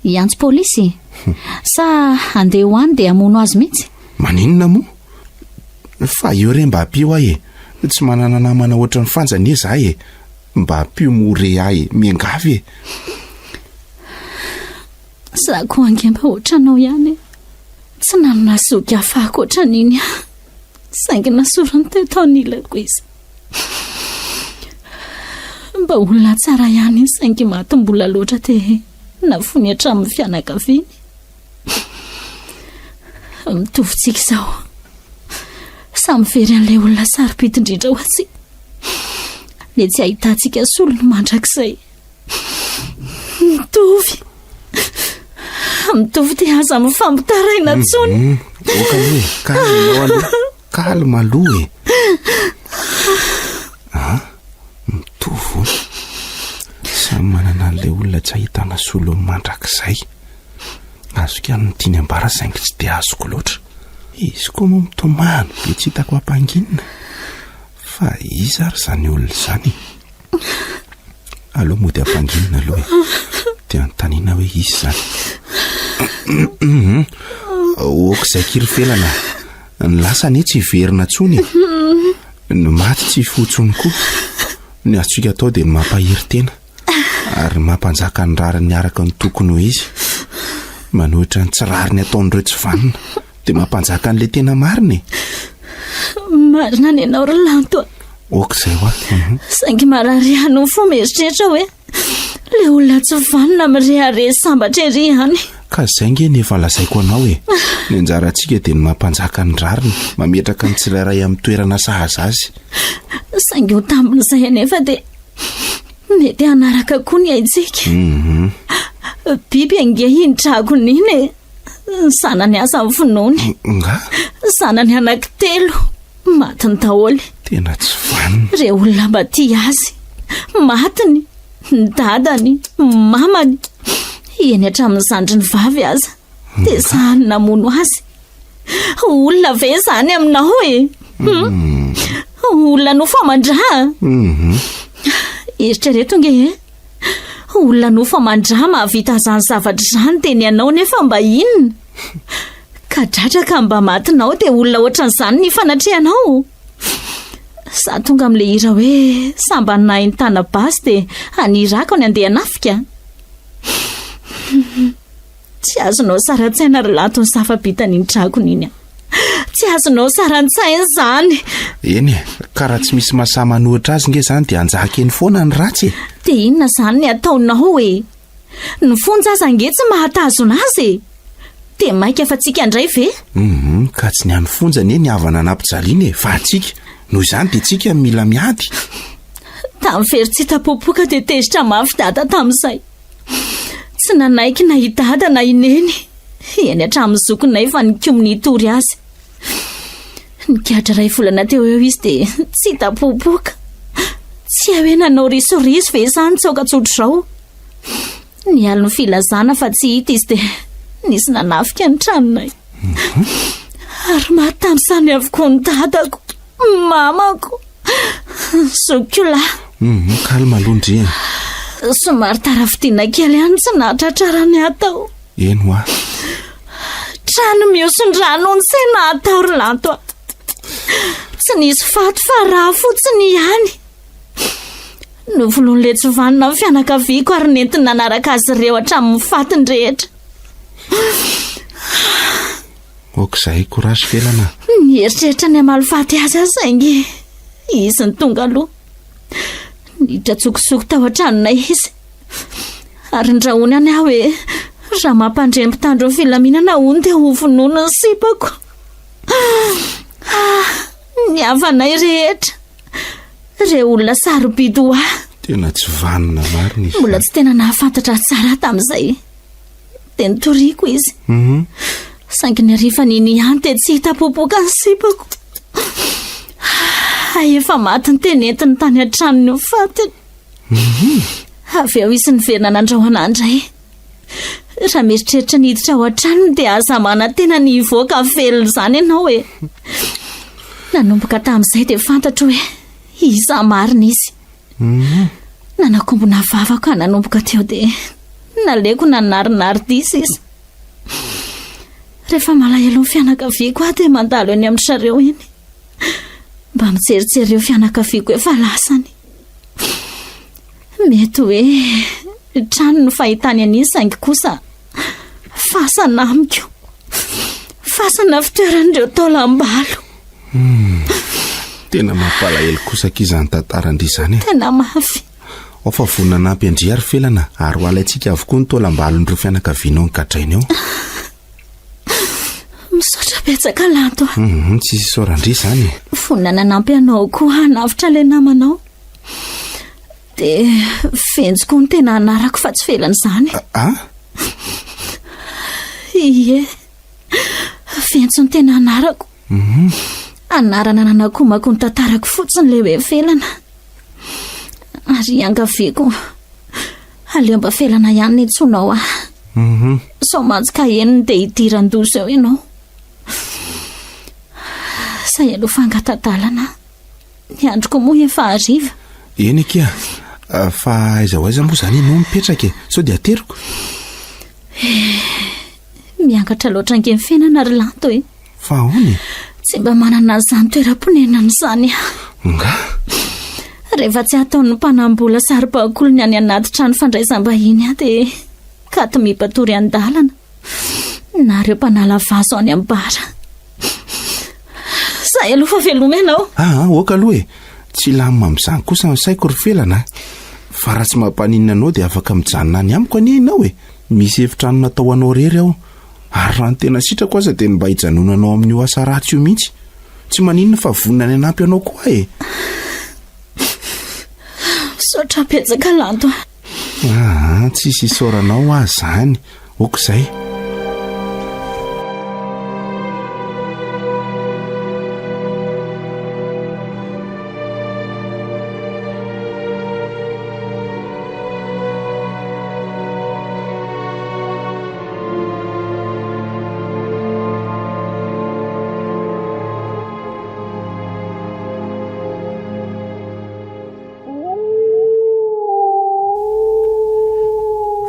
Hiantso polisy? Sa handeha ho any dia hamono azy mihitsy? Maninona moa? Fa eo re mba ampio ahy e! Tsy manana namana ohatran'i Fanja anie za e! Mba ampio moa re ahy e! Miangavy e! Za koa ange mba ohatranao ihany e! Tsy nanana zoky afahako ohatran'iny aho. Saingy nasorany teto anilako izy. Mba olona tsara ihany izy saingy maty mbola loatra dia nafoiny hatramin'ny fianakaviany. Mitovy tsika izao. Samy very an'ilay olona sarobidy indrindra ho antsika. Ilay tsy ahitantsika solony mandrakizay. Mitovy. Mitovy dia aza mifampitaraina intsony. Mm -hmm. Oka aloha e, calme ianao aloha. Calme aloha e. Ah, mitovy hono. Samy manana an'ilay olona tsy ahitana solony mandrakizay. Azoko ihany ny tiany ambara saingy tsy dia azoko loatra. Izy koa moa mitomany be tsy hitako ampanginina. Fa iza ary izany olona izany e? Aleo mody ampanginina aloha e. Dia anontaniana hoe iza izany. Ok'izay kirifelana. Ny lasa anie tsy hiverina intsony e. Ny maty tsy hifoha intsony koa. Ny azontsika atao dia ny mampahery tena. Ary mampanjaka ny rariny araka ny tokony ho izy. Manohitra ny tsy rariny ataon'ireo tsy vanona. Dia mampanjaka an'ilay tena marina e. Marina ny anao ry Lanto a. Ok izay hoa. Mhm. Saingy marary ihany ny fo mieritreritra hoe ilay olona tsy vanona mirehareha sambatra ery ihany. Ka izay nge ny efa lazaiko anao e. Ny anjarantsika dia ny mampanjaka ny rariny, mametraka ny tsirairay amin'ny toerana sahaza azy. Saingy ho tambin'izay anefa dia mety hanaraka koa ny aintsika. Mhm. Biby ange iny dragona iny e. Ny zanany aza vonoiny. Nga? Zanany anankitelo. Matiny daholo. Tena tsy vanona. Ireo olona mba tia azy. Matiny. Ny dadany, ny mamany. Eny hatramin'ny zandriny vavy aza. Dia sahany namono azy. Olona ve izany aminao e? Hmm? hmm. Olona nofo aman-dra. Mhm. Eritrereto nge e. Olona nofo aman-dra mahavita izany zavatra izany dia ny anao nefa mba inona? Ka dradraka mba matinao dia olona ohatran'izany ny fanatrehanao? Za tonga amin'ilay hira hoe sambany nahay nitana basy dia any Irak ny andeha hanafika. Tsy azonao sary an-tsaina ry Lanto ny zava-bitan'iny dragona iny. Tsy azonao sary an-tsaina izany. Eny e, ka raha tsy misy mahasahy manohitra azy nge izany dia hanjaka eny foana ny ratsy e. Dia inona izany ny ataonao e? Ny fonja aza ange tsy mahatazona azy e. Dia maika fa tsika indray ve? Hum, ka tsy ny any fonja anie ny havana nampijaliana e, fa antsika. Noho izany dia tsika no mila miady. Tamin'ny fery tsy hita popoka dia tezitra mafy dada tamin'izay. Tsy nanaiky na i Dada na i Neny, eny hatramin'ny zokinay fa nikomy ny hitory azy. Nigadra iray volana teo eo izy dia tsy hita popoka. Tsy hay hoe nanao risoriso ve sa nitsoaka tsotr'izao. Ny alin'ny filazana fa tsy hita izy dia nisy nanafika ny tranonay. Ary maty tamin'izany avokoa ny dadako, mamako. Zokiko lahy. Hum, calme aloha ndry e. Somary tara fidiana kely ihany tsy nahatratrarany ahy tao. Eny hoa. Trano mihoson-drano ny saina atao ry Lanto a. Tsy nisy faty fa rà fotsiny ihany. Novonoin'ilay tsy vanona ny fianakaviako ary nentiny nanaraka azy ireo hatramin'ny fatiny rehetra. Ok izay, courage Felana a! Nieritreritra ny hamaly faty azy aho saingy izy no tonga aloha. Niditra an-tsokosoko tao an-tranonay izy. Ary ndrahonany aho hoe raha mampandre ny mpitandro ny filaminana hono dia hovonoina ny sipako. Ah, ny havanay rehetra. Ireo olona sarobidy ho ahy. Tena tsy vanona marina izy. Mbola tsy tena nahafantatra ahy tsara aho tamin'izay. Dia nitoriako izy. Mhm. Saingy ny harivan'iny ihany dia tsy hita popoka ny sipako. Hay efa maty ny teny entiny tany an-tranony ho fatiny. Mhm. Avy eo izy niverina nandrahona ahy indray. Raha mieritreritra ny hiditra ao an-tranony dia aza manantena ny hivoaka velona izany ianao e. Nanomboka tamin'izay dia fantatro hoe iza marina izy. Mhm. Nanakombona vava ka nanomboka teo dia naleoko nanarinary diso izy. Rehefa malahelo ny fianakaviako aho dia mandalo eny amin-dry zareo eny. Mba mijerijery ireo fianakaviako efa lasany. Mety hoe trano no fahitany an'iny saingy kosa fasana amiko. Fasana fitoeran'ireo taolam-balo. Hmm. Tena mampalahelo kosa akia izany tantaran-dry izany e. Tena mafy. Ao fa vonona hanampy an-dry ary Felana ary ho alaintsika avokoa ny taolam-balon'ireo fianakavianao nogadraina eo. Misaotra betsaka Lanto a. Hum, tsisy isaoran-dry izany e. Vonona nanampy anao koa hanavotra ilay namanao. Dia Venjo koa no tena anarako fa tsy Felana izany. A? Ie. Venjo no tena anarako. Mhm. Anarana nanakomako ny tantarako fotsiny ilay hoe Felana. Ary iangaviako, aleo mba Felana ihany ny antsoinao ahy. Mhm. Sao mantsy ka henony dia hidiran-doza eo ianao. Izay aloha fangata-dalana. Ny androko moa efa hariva. Eny akia, fa aiza ho aiza moa izany ianao mipetraka e? Sao dia ateriko? Eh, miangatra loatra ange ny fiainana ry Lanto e. Fa ahoana e? Tsy mba manana an'izany toeram-ponenana izany aho. Nga? Rehefa tsy ataon'ny mpanambola saribakoly ny any anaty trano fandraisam-bahiny aho dia katy mipatory an-dalana. Na ireo mpanala vazo any amin'ny bara. Zay aloha fa veloma ianao. Aa, ok aloha e. Tsy hilamina amin'izany kosa ny saiko ry Felana a. Fa raha tsy mampaninona anao dia afaka mijanona any amiko anie ianao e. Misy efitrano natao ho anao irery ao. Ary raha ny tena sitrako aza dia ny mba hijanonanao amin'io asa ratsy io mihitsy. Tsy maninona fa vonona ny hanampy anao koa aho e. Misaotra betsaka Lanto a. Aa, tsisy isaoranao aho izany. Ok izay.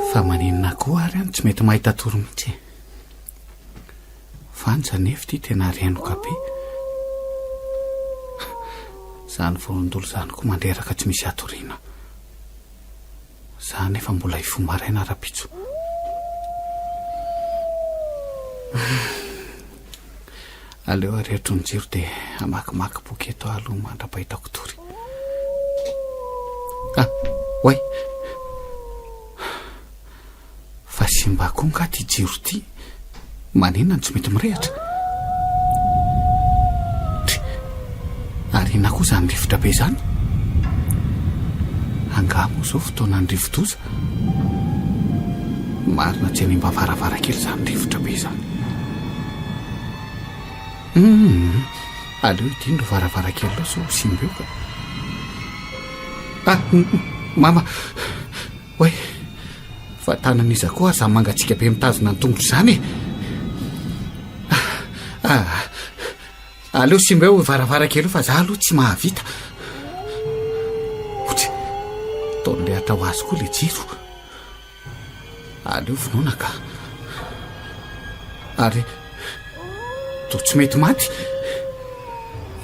Fa maninona koa ary aho no tsy mety mahita tory mihitsy e? Vanja nefa ity tena renoka be. Izany vorondolo izany koa mandreraka tsy misy hatoriana. Za nefa mbola hifoha maraina rahampitso. Aleo arehetro ny jiro dia hamakimaky boky eto aho aloha mandra-pahitako tory. Ah, oay! Fa simba koa nga ty jiro ty? Maninona no tsy mety mirehitra? Dry! Ary inona koa izany rivotra be izany? Angaha moa izao fotoanan'ny rivodoza? Marina tsy hanimba varavarankely izany rivotra be izany. Hum, aleo hidino ireo varavarankely ireo sao ho simba eo ka. Ah, mama! Oay! Fa tanan'iza koa ary izany mangatsiaka be mitazona ny tongotro izany e? Ah, aleo simba eo varavarankely eo fa za aloha tsy mahavita. Otsy, toa nirehatra ho azy koa le jiro. Aleo vonoina ka. Ary toa tsy mety maty.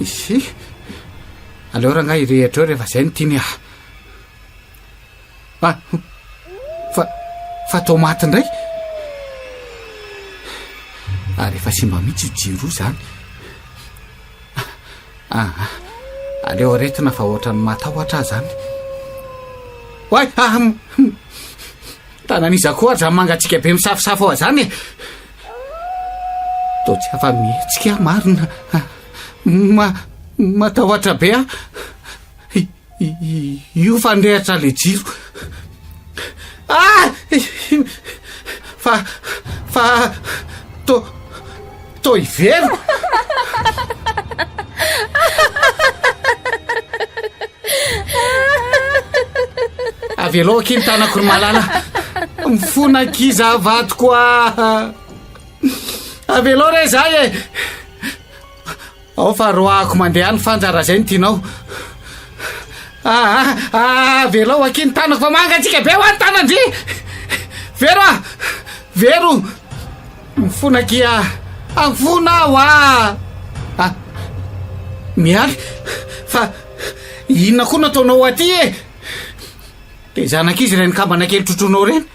Isy, aleo rangahy hirehitra eo rehefa izay no tiany ah. Ah, fa, fa toa maty indray? Ary efa simba mihitsy io jiro io izany. Ah, ah, aleo aretina fa ohatran'ny matahotra aho izany. Oay, ah, tanan'iza koa ary izany mangatsiaka be misafosafo ao izany e? Toa tsy afa-mihetsika aho marina. Ma, matahotra be aho. Io fa nirehitra le jiro. Ah! Fa fa to to hiverina. Avelao akia ny tanako ry malala. Mifona akia za vadiko ah. Avelao re za e. Ao fa roahako mandeha any Fanja raha zay no tianao. Aa avelao akia ny tanako fa mangatsiaka be hoa ny tanan-dry. Vero ah! Vero! Mifona akia ah! Mifona aho ah! Ah! Mialy! Fa inona koa no ataonao aty e? Dia zanak'izy ireny kambana kely trotroinao ireny?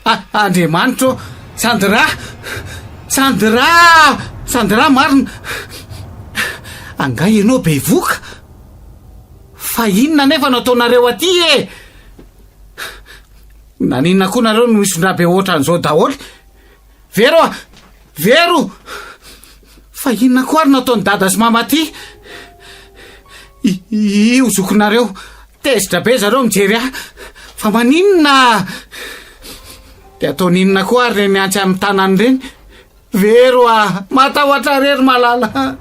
Ah, Andriamanitra ô! Sandra! Sandra! Sandra marina! Angaha ianao bevoka? Fa inona anefa no ataonareo aty e? Naninona koa nareo no misondra be ohatran'izao daholo? Vero a! Vero! Fa inona koa ary no ataon'i dada sy mama aty? Io zokinareo, tezitra be zareo mijery ahy. Fa maninona? Dia ataony inona koa ary ireny antsy amin'ny tanany ireny? Vero a! Matahotra re ry malala.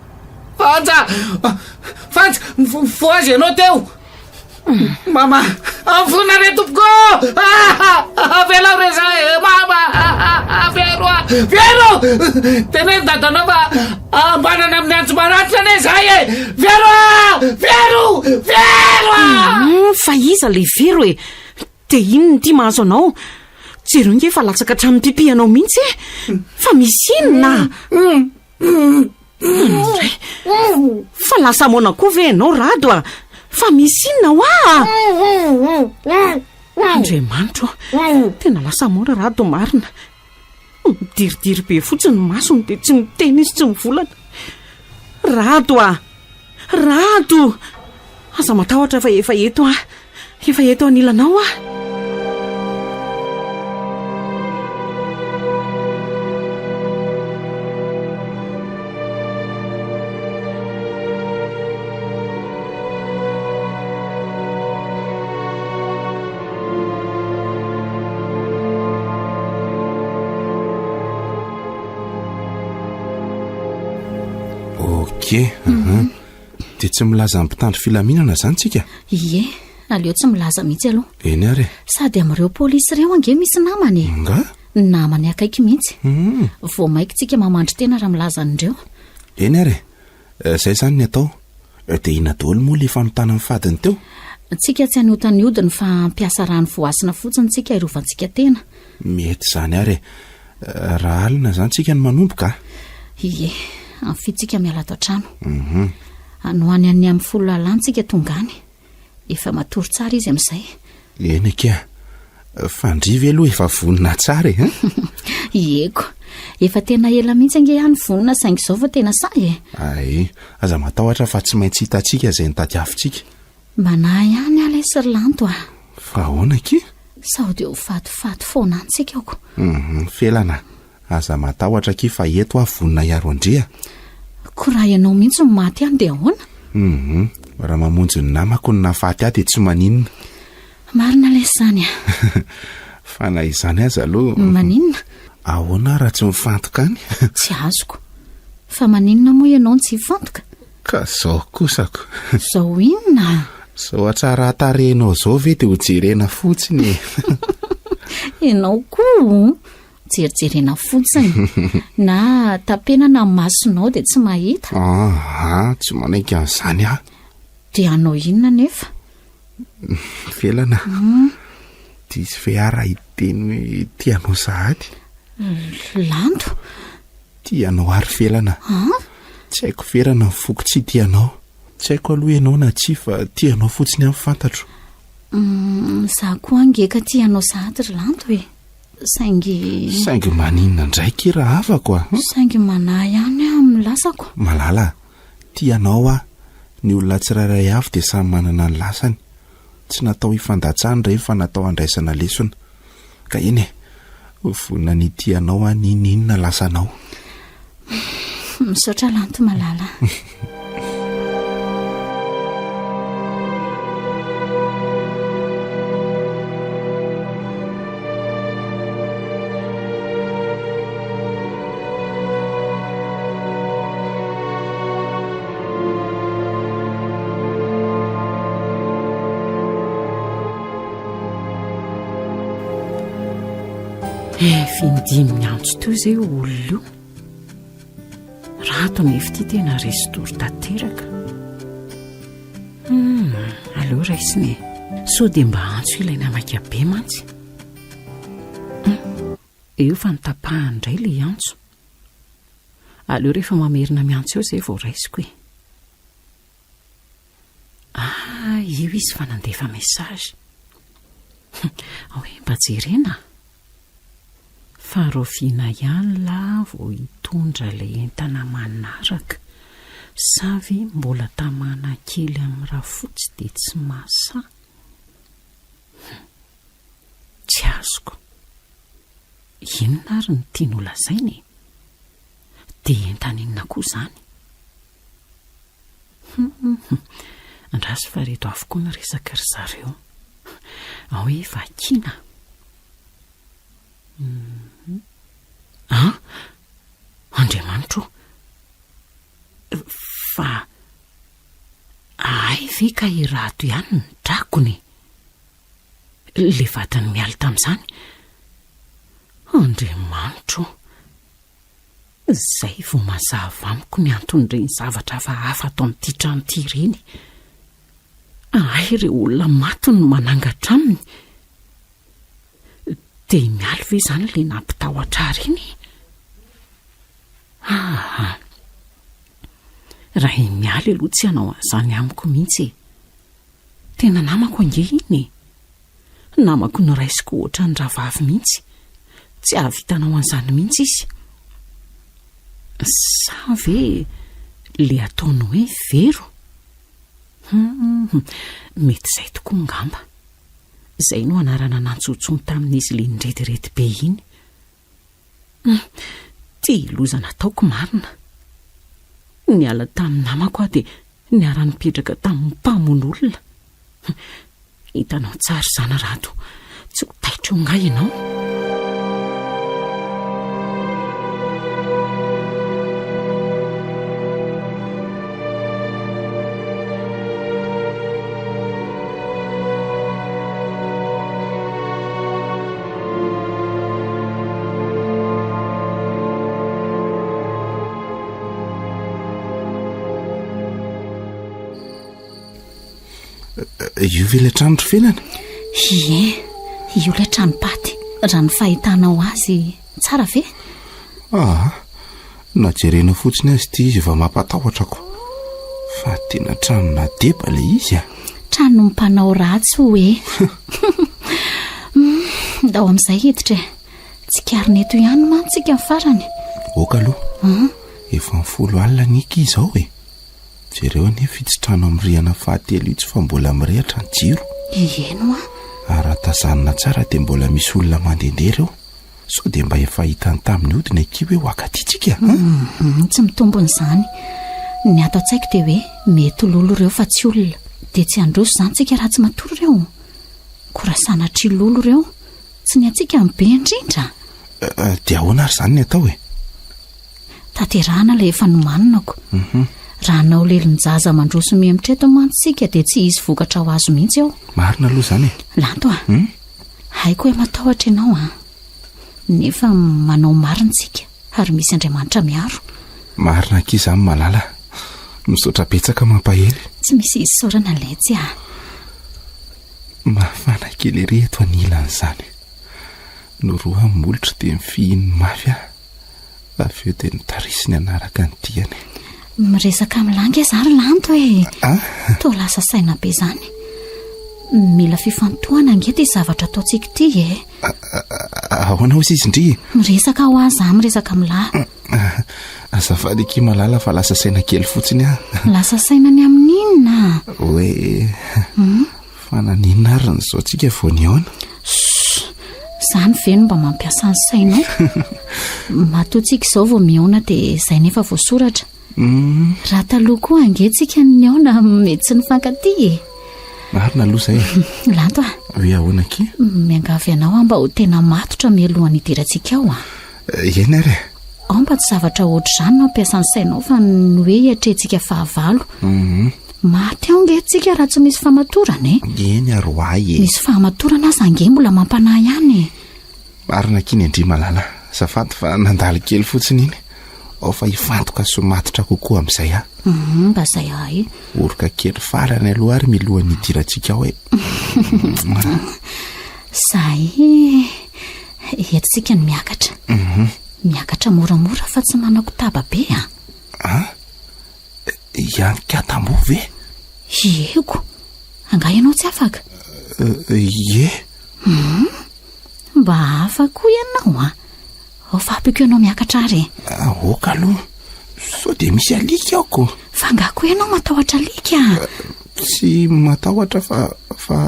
Fanja! Fanja! Mifohaza ianao teo! Mama! Mifona re tompoko! Avelao re za e! Mama! Vero a! Vero! Teneno dadanao fa ambanana amin'ny antso maranitra anie zahay e! Vero a! Vero! Vero a! Fa iza le Vero e? Dia inona ity mahazo anao? Jereo nge fa latsaka hatramin'ny pipi anao mihitsy e! Fa misy inona? Indray! Fa lasa moana koa ve ianao Rado a? Fa misy inona hoa? Andriamanitro ô! Tena lasa moana Rado marina. Midiridiry be fotsiny ny masony dia tsy miteny izy tsy mivolana. Rado a! Rado! Aza matahotra fa efa eto aho. Efa eto anilanao aho. Ok, mhm. Dia tsy milaza amin'ny mpitandro filaminana izany tsika? Ie, aleo tsy milaza mihitsy aloha. Eny ary e. Sady amin'ireo polisy ireo ange misy namana e. Nga? Namany akaiky mihitsy. Mhm. Vao maika tsika mamandry tena raha milaza an'ireo. Eny ary e. Eh, zay zany ny atao. Eh, dia inona daholo moa le fanontana ny fadiny teo? Tsika tsy hanota ny hodiny fa hampiasa rano voasina fotsiny tsika hirovantsika tena. Mety izany ary e. Eh, raha alina izany tsika no manomboka a? Ie, amin'ny fitsika miala ato an-trano. Mhm. Any ho any any amin'ny folo alina tsika tonga any. Efa matory tsara izy amin'izay. Eny akia. Fa ndry ve aloha efa vonona tsara e? Ieko. Efa tena ela mihitsy ange aho no vonona saingy izao vao tena sahy e. Ay, aza matahotra fa tsy maintsy hitantsika izay nitadiavintsika. Manahy ihany aho lesy ry Lanto a. Fa ahoana akia? Sao dia ho fatifaty foana any tsika ko. Hum, Felana, Aza matahotra akia fa eto aho vonona hiaro an-dry a! Ko raha ianao mihitsy no maty any dia ahoana? Hum, raha mamonjy ny namako no nahafaty ahy dia tsy maninona. Marina lesy izany a! Fa na izany aza aloha. Maninona? Ahoana raha tsy mifantoka any? Tsy azoko. Fa maninona moa ianao no tsy hifantoka? Ka zao kosako. Zao inona? Zao hatsaran-tarehinao zao ve dia ho jerena fotsiny e? Ianao koa Jerijerena fotsiny. Na tapenana ny masonao dia tsy mahita. Aa, tsy manaiky an'izany aho. Dia hanao inona nefa? Felana. Diso ve aho raha hiteny hoe tia anao sahady? Lanto. Tia anao ary Felana. An? Tsy haiko ferana ny foko tsy tia anao. Tsy haiko aloha ianao na tsia fa tia anao fotsiny aho fantatro. Izaho koa ange ka tia anao sahady ry Lanto e. Saingy. Saingy maninona indray ki rahavako a? Saingy manahy ihany aho amin'ny lasako. Malala a, tia anao aho. Ny olona tsirairay avy dia samy manana ny lasany. Tsy natao hifandatsahana ireny fa natao handraisana lesona. Ka eny e, vonona ny hitia anao aho n'inon'inona lasanao. Misaotra Lanto malala. Efa indimy niantso teo izay io olona io. Rato nefa ity tena resy-tory tanteraka. Hum, aleo raisina e. Sao dia mba antso ilay namaika be mantsy. Hum, eo fa notapahany indray ilay antso. Aleo rehefa mamerina miantso eo izay vao raisiko e. Ah, io izy fa nandefa message. Ao e, mba jerena. Fa rahoviana ihany lahy vao hitondra ilay entana manaraka? Sa ve mbola tamana kely amin'i Rafotsy dia tsy mahasahy? Hum. Tsy azoko. Inona ary no tiany holazaina e? Dia entana inona koa izany? Hum. Andraso fa reto avokoa ny resaky ry zareo. Ao hoe vakiana. Hum. An! Andriamanitro ô! Fa hay ve ka i Rado ihany no drakony e? Ilay vadin'i Mialy tamin'izany? Andriamanitro ô! Izay vao mazava amiko ny anton'ireny zavatra hafahafa ato amin'ity trano ity ireny. Hay ireo olona maty no manangatra aminy. Dia i Mialy ve izany ilay nampitahotra ahy ireny e? Aa! Raha i Mialy aloha tsy hanao an'izany amiko mihitsy e! Tena namako ange iny e! Namako noraisiko ohatran'ny rahavavy mihitsy. Tsy hahavita hanao an'izany mihitsy izy. Sa ve ilay ataony hoe Vero? Hum, mety izay tokoa angamba. Izay no anarana nantsoantsoiny tamin'izy ilay nirediredy be iny. Hum, ty loza nataoko marina. Niala tamin'ny namako aho dia niara-nipetraka tamin'ny mpamono olona. Hitanao tsara izany Rado, tsy ho taitra eo angaha ianao? Io ve ilay trano ry Felana? Ie, io ilay tranom-paty. Raha ny fahitanao azy, tsara ve? Aa, na jerena fotsiny aza ity izy efa mampatahotra ko. Fa tena tranona deba ilay izy a. Tranon'ny mpanao ratsy hoe. Ndao amin'izay hiditra e. Tsikarina eto ihany mantsy isika ny farany. Ok aloha. Efa ny folo alina anie akia izao e. Jereo anefa itsy trano amin'ny rihana fahatelo itsy fa mbola mirehitra ny jiro. Eny hoa. Ary raha tazanina tsara dia mbola misy olona mandehandeha ireo. Sao dia mba efa hitany tamin'ny hodiny akia hoe ho akaty tsika an? Hum, tsy mitombina izany. Ny ato an-tsaiko dia hoe mety lolo ireo fa tsy olona. Dia tsy handroso izany tsika raha tsy matory ireo. Koa raha sanatria lolo ireo, tsy ny antsika no be indrindra. Dia ahoana ary izany ny atao e? Tanterahana ilay efa nomaninako. Raha hanao lelon-jaza mandroso mihemotra eto mantsy isika dia tsy hisy vokatra ho azo mihitsy eo. Marina aloha izany e. Lanto a! Haiko hoe matahotra ianao an! Nefa manao marina isika ary misy Andriamanitra miaro. Marina akia izany Malala. Misaotra betsaka mampahery. Tsy misy isaorana letsy a! Mafana kely ery eto anilan'izany. Norohan'ny molotro dia nifihiny mafy aho. Avy eo dia notarisiny hanaraka ny diany. Miresaka amin'ny lahy ange za ry Lanto e! Ah? Toa lasa saina be izany. Mila fifantohana ange ity zavatra ataontsika ity e! Ahoana hozy izy ndry? Miresaka hoa za miresaka amin'ny lahy. Azafady akia Malala fa lasa saina kely fotsiny aho. Lasa saina ny amin'inona? Hoe Fa naninona ary ny zao tsika vao nihaona? Shh! Zany ve no mba mampiasa ny sainao? Matoa tsika izao vao mihaona dia izay nefa voasoratra. Mm. Raha taloha koa ange tsika no nihaona mety tsy nifankatia e. Marina aloha izay e. Lanto a. Hoe ahoana akia? Miangavy anao aho mba ho tena matotra mialohan'ny hidirantsika ao a. Eny ary e. Ao mba tsy zavatra ohatr'izany no ampiasa ny sainao fa ny hoe hiatrehantsika fahavalo. Mhm. Maty ao nge tsika raha tsy misy famatorana e. Eny ary ho ahy e. Misy fahamatorana aza ange mbola mampanahy ihany e. Marina akia ny an-dry Malala. Azafady fa nandalo kely fotsiny iny. Ao fa hifantoka sy ho matotra kokoa amin'izay aho. Mhm, mba izay ahy. Oroka kely farany aloha ary milohan'ny hidirantsika ao e. Zay e. Eto tsika no miakatra. Mhm. Miakatra moramora fa tsy manakotaba be a. Ah? Hianika tamboho ve? Ieko. Angaha ianao tsy afaka? Ie. Hmm. Mba hafa koa ianao a. Ao fa ampiako ianao miakatra ary e. Aoka aloha. Sao dia misy alika ao ko. Fa angaha koa ianao matahotra alika? Tsy matahotra fa fa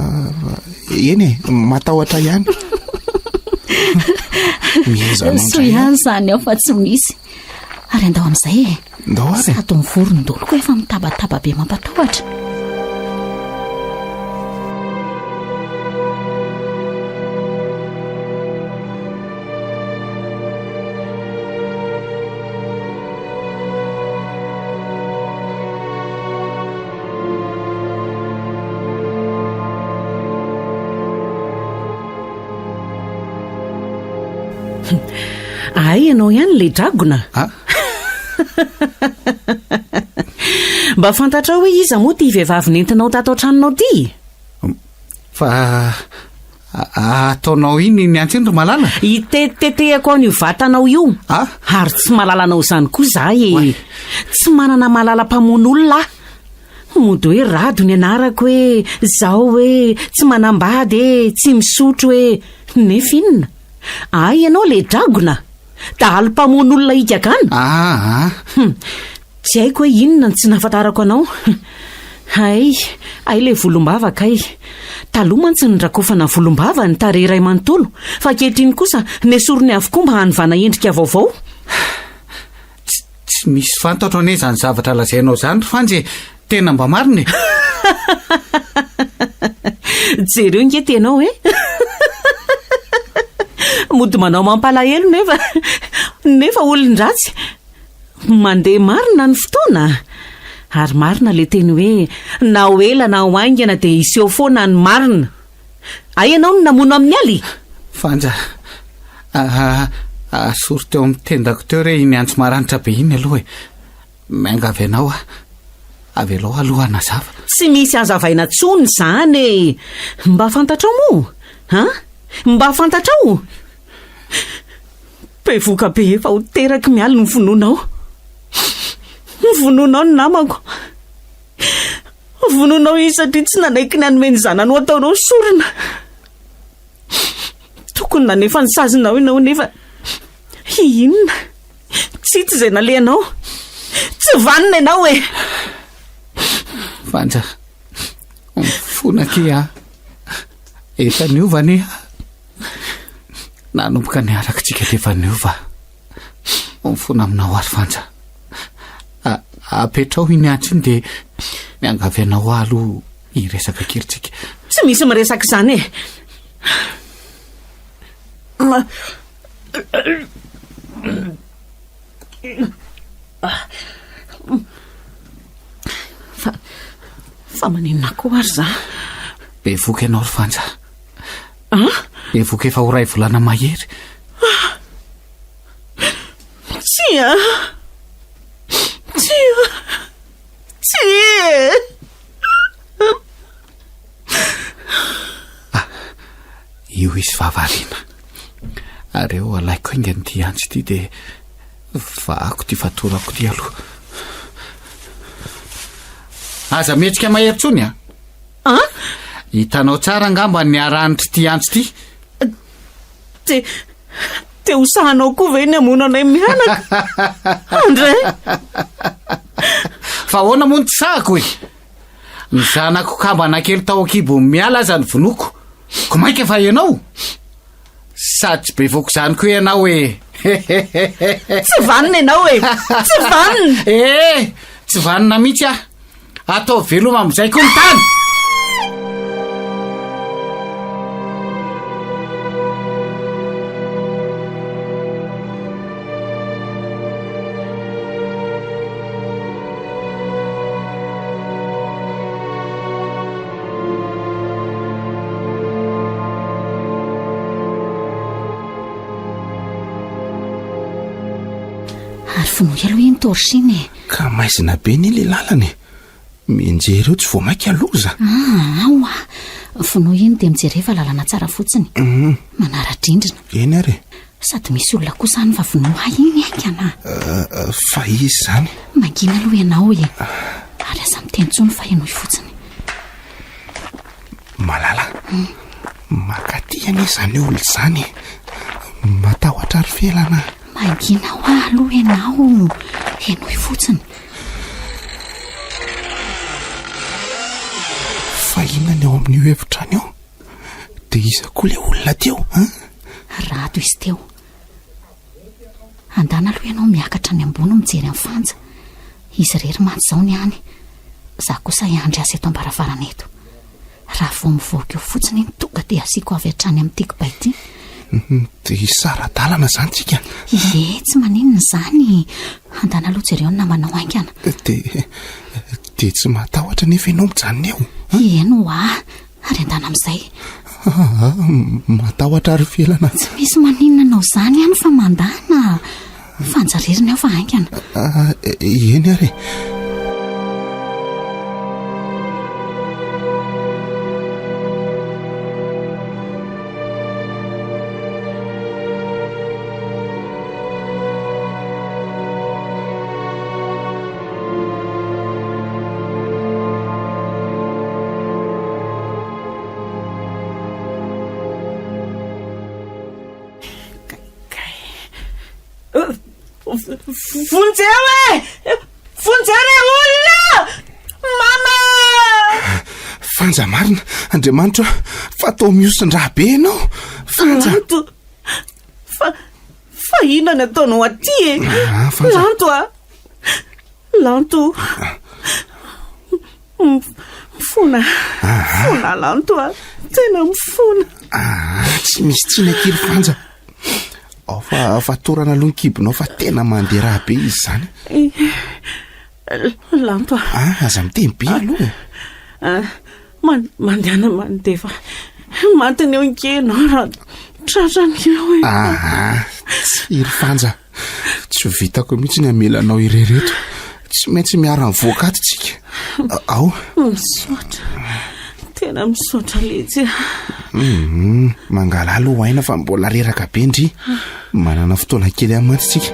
eny e, matahotra ihany. Miezanao Soa indray. ihany izany ao fa tsy misy. Ary andao amin'izay e. Ndao ary e. Sady ny vorondolo koa efa mitabataba be mampatahotra. Hay ianao ihany ilay dragona? Ah? Mba fantatrao hoe iza moa ity vehivavy nentinao tato an-tranonao ity? Fa Ataonao iny ny antsy iny ry Malala? Hitetitetehako an'io vatanao io. Ah? Ary tsy malala anao izany koa za e. Tsy manana malala mpamono olona aho. Mody hoe Rado ny anarako e, zao e, tsy manambady e, tsy misotro e. Nefa inona? Ay ianao le dragona? Dahalo mpamono olona higagana? Ah, ah. Hum. Tsy haiko hoe inona no tsy nahafantarako anao. Hay, hay ilay volombava kay. Taloha mantsy norakofana volombava ny tarehy iray manontolo, fa ankehitriny kosa nesoriny avokoa mba hanovana endrika vaovao. Tsy, tsy misy fantatro anie izany zavatra lazainao izany ry Fanja e! Tena mba marina e! Jereo nge tenao e! Mody manao mampalahelo nefa, nefa olon-dratsy. Mandeha marina ny fotoana Ary marina le teny hoe na ho ela na ho haingana dia hiseho foana ny marina. Hay ianao no namono amin'i Aly? Fanja, ah, asory teo amin'ny tendako teo re iny antso maranitra be iny aloha e. Miangavy anao aho. Avelao aloha hanazava. Tsy misy hazavaina tsony izany e! Mba fantatrao moa? An? Mba fantatrao? Bevoka be efa ho teraky mialy ny vonoinao. Vonoinao ny namako. Vonoinao izy satria tsy nanaiky ny hanome ny zanany ho ataonao sorona. Tokony nanefa ny sazinao ianao nefa inona? Tsy hita izay nalehanao. Tsy vanona ianao e! Vanja, mifona aky aho. Efa niova anie aho. Nanomboka niaraka tsika dia efa niova. Mifona aminao ary Fanja. Apetraho iny antso iny dia miangavy anao aho aloha hiresaka kely tsika. Tsy misy miresaka izany e. Fa fa maninona koa ary za? Bevoka ianao ry Fanja. An? Bevoka efa ho ray volana mahery. Tsia! Tsia! Tsia! Ah, io izy vavariana. Ary eo alaiko haingana ity antsy ity dia vahako ity fatorako ity aloha. Aza mihetsika mahery tsony a! An? Hitanao tsara angamba ny haranitr'ity antsy ity. Te, te ho sahanao koa ve ny hamono anay mianaka? André! Fa ahoana moa no tsy sahako e? Ny zanako kambana kely tao an-kibon'i Miala aza no vonoiko. Ko mainka fa ianao? Sady tsy bevoka izany koa ianao e! Tsy vanona ianao e! Tsy vanona! Eh! Tsy vanona mihitsy aho. Ataovy veloma amin'izay koa ny tany! Ary vonoy aloha iny torche iny e. Ka maizina be anie le lalana e. Mianjera eo tsy vao mainka loza. Ah, ao ah. Vonoy iny dia mijereva lalana tsara fotsiny. Mhm. Manara-drindrina. Eny ary e. Sady misy olona kosa any fa vonoy ahy iny haingana. Eh, eh, fa izy izany. Mangina aloha ianao e. Ary aza miteny intsony fa henoy fotsiny. Malala, makaty anie izany olona izany e. Matahotra ary felana. Mangina hoa aloha ianao. Henoy fotsiny. ny ao amin'io efitrano io? Dia iza koa ilay olona teo an? Rado izy teo. Andana aloha ianao miakatra any ambony mijery an'i Fanja. Izy irery mantsy izao ny any. Izaho kosa hiandry azy eto am-baravarana eto. Raha vao mivoaka eo fotsiny iny tonga dia asiako avy hatrany amin'ity kibay ity. Dia hisara-dalana izany tsika? Ie, tsy maninona izany. Andana aloha jereo ny namanao haingana. Dia dia tsy matahotra anefa ianao mijanona eo? Eny ho'a, ary andana amin'izay. Aa, matahotra ary felana. Tsy misy maninona anao izany ihany fa mandana. Fanja irery ny ao fa haingana. Eny ary e. Vonjeo e! Vonjeo re olona! Mama! Fanja marina, Andriamanitra fa toa mihosin-draha be ianao. Fanja. Lanto. Fa fa inona ny ataonao aty e? Ah, Fanja. Lanto a! Lanto. Mifona. Mifona Lanto a. Tena mifona. Ah, tsy misy tsiny akia ry Fanja. Ao fa fatorana aloha ny kibonao fa tena mandeha raha be izy izany. Lanto a. Ah, aza miteny be aloha e. Ah, man- mandehana mandeha fa matiny eo ange ianao raha tratrany eo e. Ah, tsy ry Fanja. Tsy vitako mihitsy ny hamela anao irery eto. Tsy maintsy miara-mivoaka ato tsika. Ao. Misaotra. Tena misaotra letsy a. Mhm. Mangala aloha aina fa mbola reraka be ndry. Manana fotoana kely ihany mantsy tsika.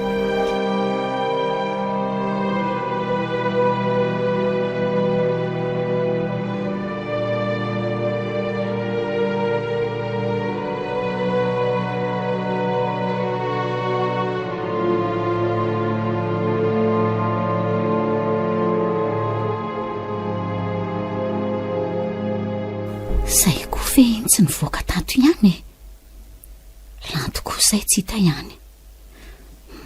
Zay koa ve iny tsy nivoaka tato ihany e? Lanto koa izay tsy hita ihany.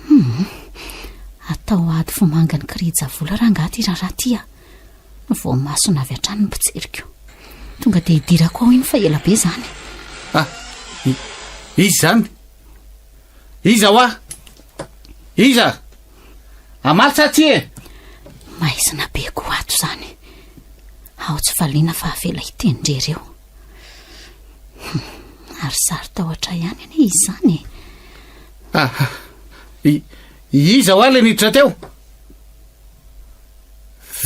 Hum, atao ady vomanga ny kirijavola rangahy ity raharaha ity a. Voamasona avy hatrany ny mpijeriko. Tonga dia hidirako ao iny fa ela be izany. Ah, iza izany? Iza hoa? Iza? Hamaly sa tsia e? Maizina be koa ato izany. Ao tsy valiana fa avela hiteny-drery eo. Hum, ary saro-tahotra ihany anie izy izany e. Ah, iza hoa ilay niditra teo?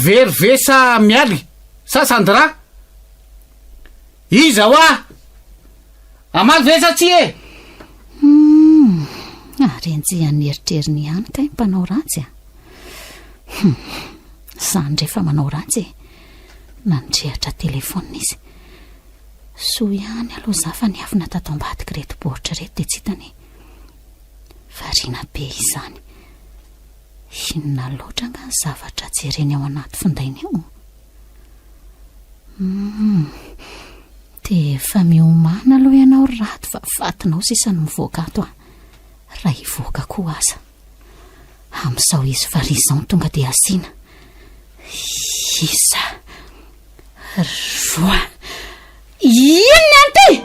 Very ve sa Mialy sa Sandra? Iza hoa? Hamaly ve sa tsia e? Humm, ary enjehan'ny eritreriny ihany kay ny mpanao ratsy a! Humm, zany ndray fa manao ratsy e! Nandrehatra telefaonina izy. Soa ihany aloha za fa niafina tato ambadik'ireto baoritra ireto dia tsy hitany e! Variana be izany. Inona loatra angaha ny zavatra jereny ao anaty findainy ao? Humm, dia efa miomàna aloha ianao ry Rado fa fatinao sisa no mivoaka ato an! Raha hivoaka koa aza. Amin'izao izy variana izao no tonga dia asiana. Isa. Roa. Inona ity?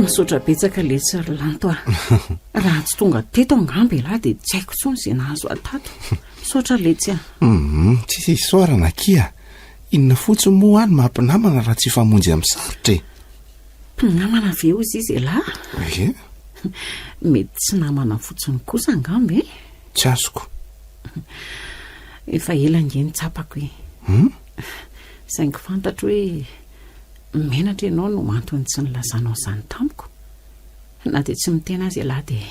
Misaotra betsaka letsy ry Lanto a. Raha tsy tonga teto angamba ialahy dia tsy haiko intsony izay nahazo ahy tato. Misaotra letsy a. Hum, tsisy isaorana akia. Inona fotsiny moa any maha mpinamana raha tsy hifamonjy amin'ny sarotra e? Mpinamana ve hozy izy ialahy? Ie. Mety tsy namana fotsiny kosa angamba e. Tsy azoko. Efa ela ange ny tsapako e. Hum? Saingy fantatro hoe menatra ianao no antony tsy nilazanao izany tamiko. Na dia tsy miteny aza ialahy dia.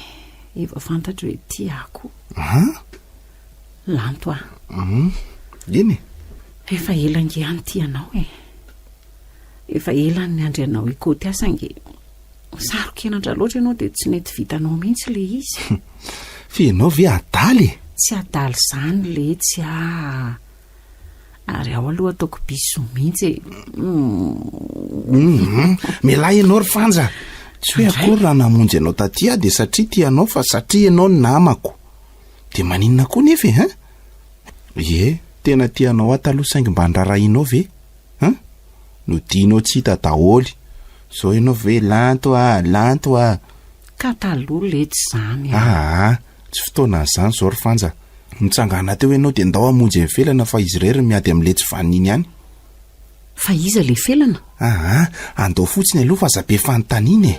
Efa fantatro hoe tia ahy koa. An? Lanto a. Hum, eny e. Efa ela ange aho nitia anao e. Efa ela aho niandry anao hikaoty ahy saingy saro-kenatra loatra ianao dia tsy nety vitanao mihitsy ilay izy. Fa ianao ve adala e? Tsy adala izany letsy ah. Ary ao aloha ataoko bisous mihitsy e. Hum, mialà ianao ry Fanja. Tsy hoe akory raha namonjy anao taty aho dia satria tia anao fa satria ianao ny namako. Dia maninona koa nefa e, hein? Ie, tena tia anao aho taloha saingy mba nirarahianao ve? Hein? Nodianao tsy hita daholo. Zao ianao ve lanto ah, lanto ah. Ka taloha letsy izany ah. Aa, tsy fotoanan'izany izao ry Fanja. Mitsangàna teo ianao dia ndao hamonjy an'i Felana fa izy irery no miady amin'ilay tsy vanona iny ihany. Fa iza ilay Felana? Aa, andao fotsiny aloha fa aza be fanontaniana e.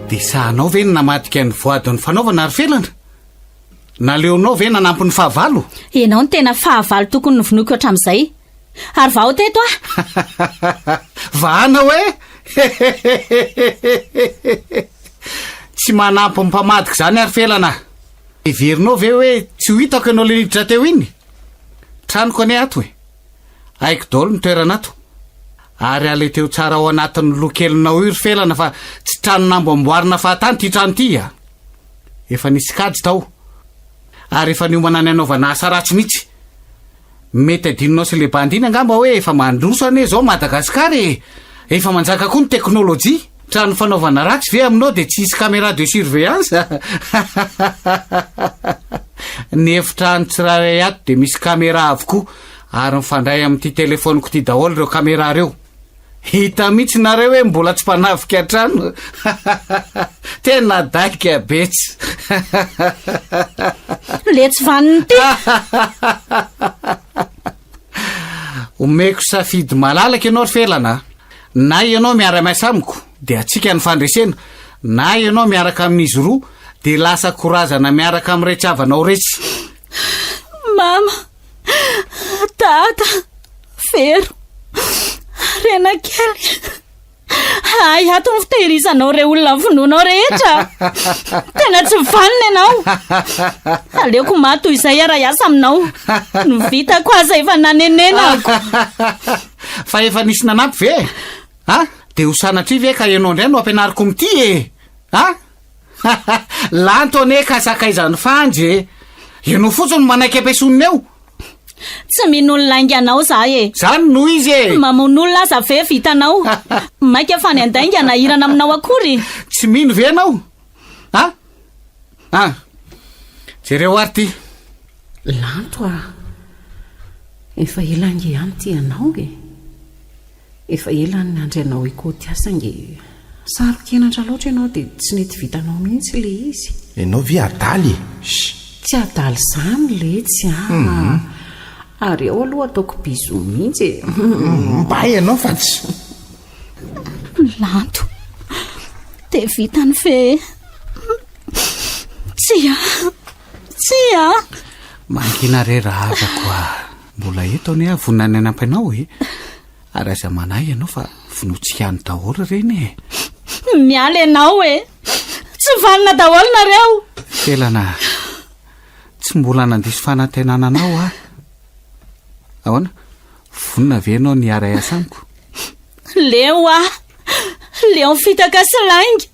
Dia sahanao ve ny namadika ny voadin'ny fanaovana ry Felana? Naleonao ve nanampy ny fahavalo? Ianao no tena fahavalo tokony novonoiko hatramin'izay. Ary vao teto aho. Vahana hoe? Tsy manampy ny mpamadika izany ary Felana. Heverinao ve hoe tsy ho hitako ianao le niditra teo iny? Tranoko anie ato e. Haiko daholo ny toerana ato. Ary aleteo tsara ao anatin'ny loha kelinao io ry Felana fa tsy trano namboamboarina fahatany ity trano ity a! Efa nisy kajy tao. Ary efa niomana ny hanaovana asa ratsy mihitsy. Mety adinonao sy le bandy iny angamba hoe efa mandroso anie izao Madagascar e! Efa manjaka koa ny teknolojia. Trano fanaovana ratsy ve aminao dia tsy hisy caméra de surveillance? Ny efitrano tsirairay ato dia misy caméra avokoa ary mifandray amin'ity telefaoniko ity daholo ireo caméra ireo. Hita mihitsy nareo hoe mbola tsy mpanafika trano. Tena daika be tsy. Le tsy vanona ity. Omeko safidy malalaka ianao ry Felana a. Na ianao miara-miasa amiko dia antsika ny fandresena, na ianao miaraka amin'izy roa dia lasa korazana miaraka amin'iretsy havanao iretsy. Mama, Dada, Vero, Rena kely. Hay ato ny fitehirizanao ireo olona vonoinao rehetra. Tena tsy vanona ianao. Aleoko maty toy izay aho raha hiasa aminao. Ny vitako aza efa nanenenako. Fa efa nisy nanampy ve? A? Dia ho sanatria ve ka ianao indray no ampianariko mitia e? A? Lanto anie ka sakaizan'i Fanjy e! Ianao fotsiny no manaiky ampiasonina eo. Tsy mino ny lainganao za e! Zany no izy e! Mamono olona aza ve vitanao? Maika fa ny handainga hanahirana aminao akory? Tsy mino ve ianao? A? A! Jereo ary ty. Lanto a! Efa ela ange ihany ity anao e! Efa ela ny niandry anao hikaoty ahy saingy saro-kenatra loatra ianao dia tsy nety vitanao mihitsy ilay izy. Ianao ve adala e? Shh! Tsy adala izany letsy a! Ary ao aloha ataoko bisous mihitsy e! Mba ianao fa tsy. Lanto, dia vitany ve e? Tsia! Tsia! Mangina re rahavako a! Mbola eto anie aho vonona ny hanampy anao e! Ary aza manahy ianao fa vonointsika any daholo ireny e! Miala ianao e! Tsy vanona daholo nareo! Felana, tsy mbola nandiso fanantenana anao aho. Ahoana? Vonona ve ianao ny hiara-hiasa amiko? Leo aho! Leo ny fitaka sy lainga!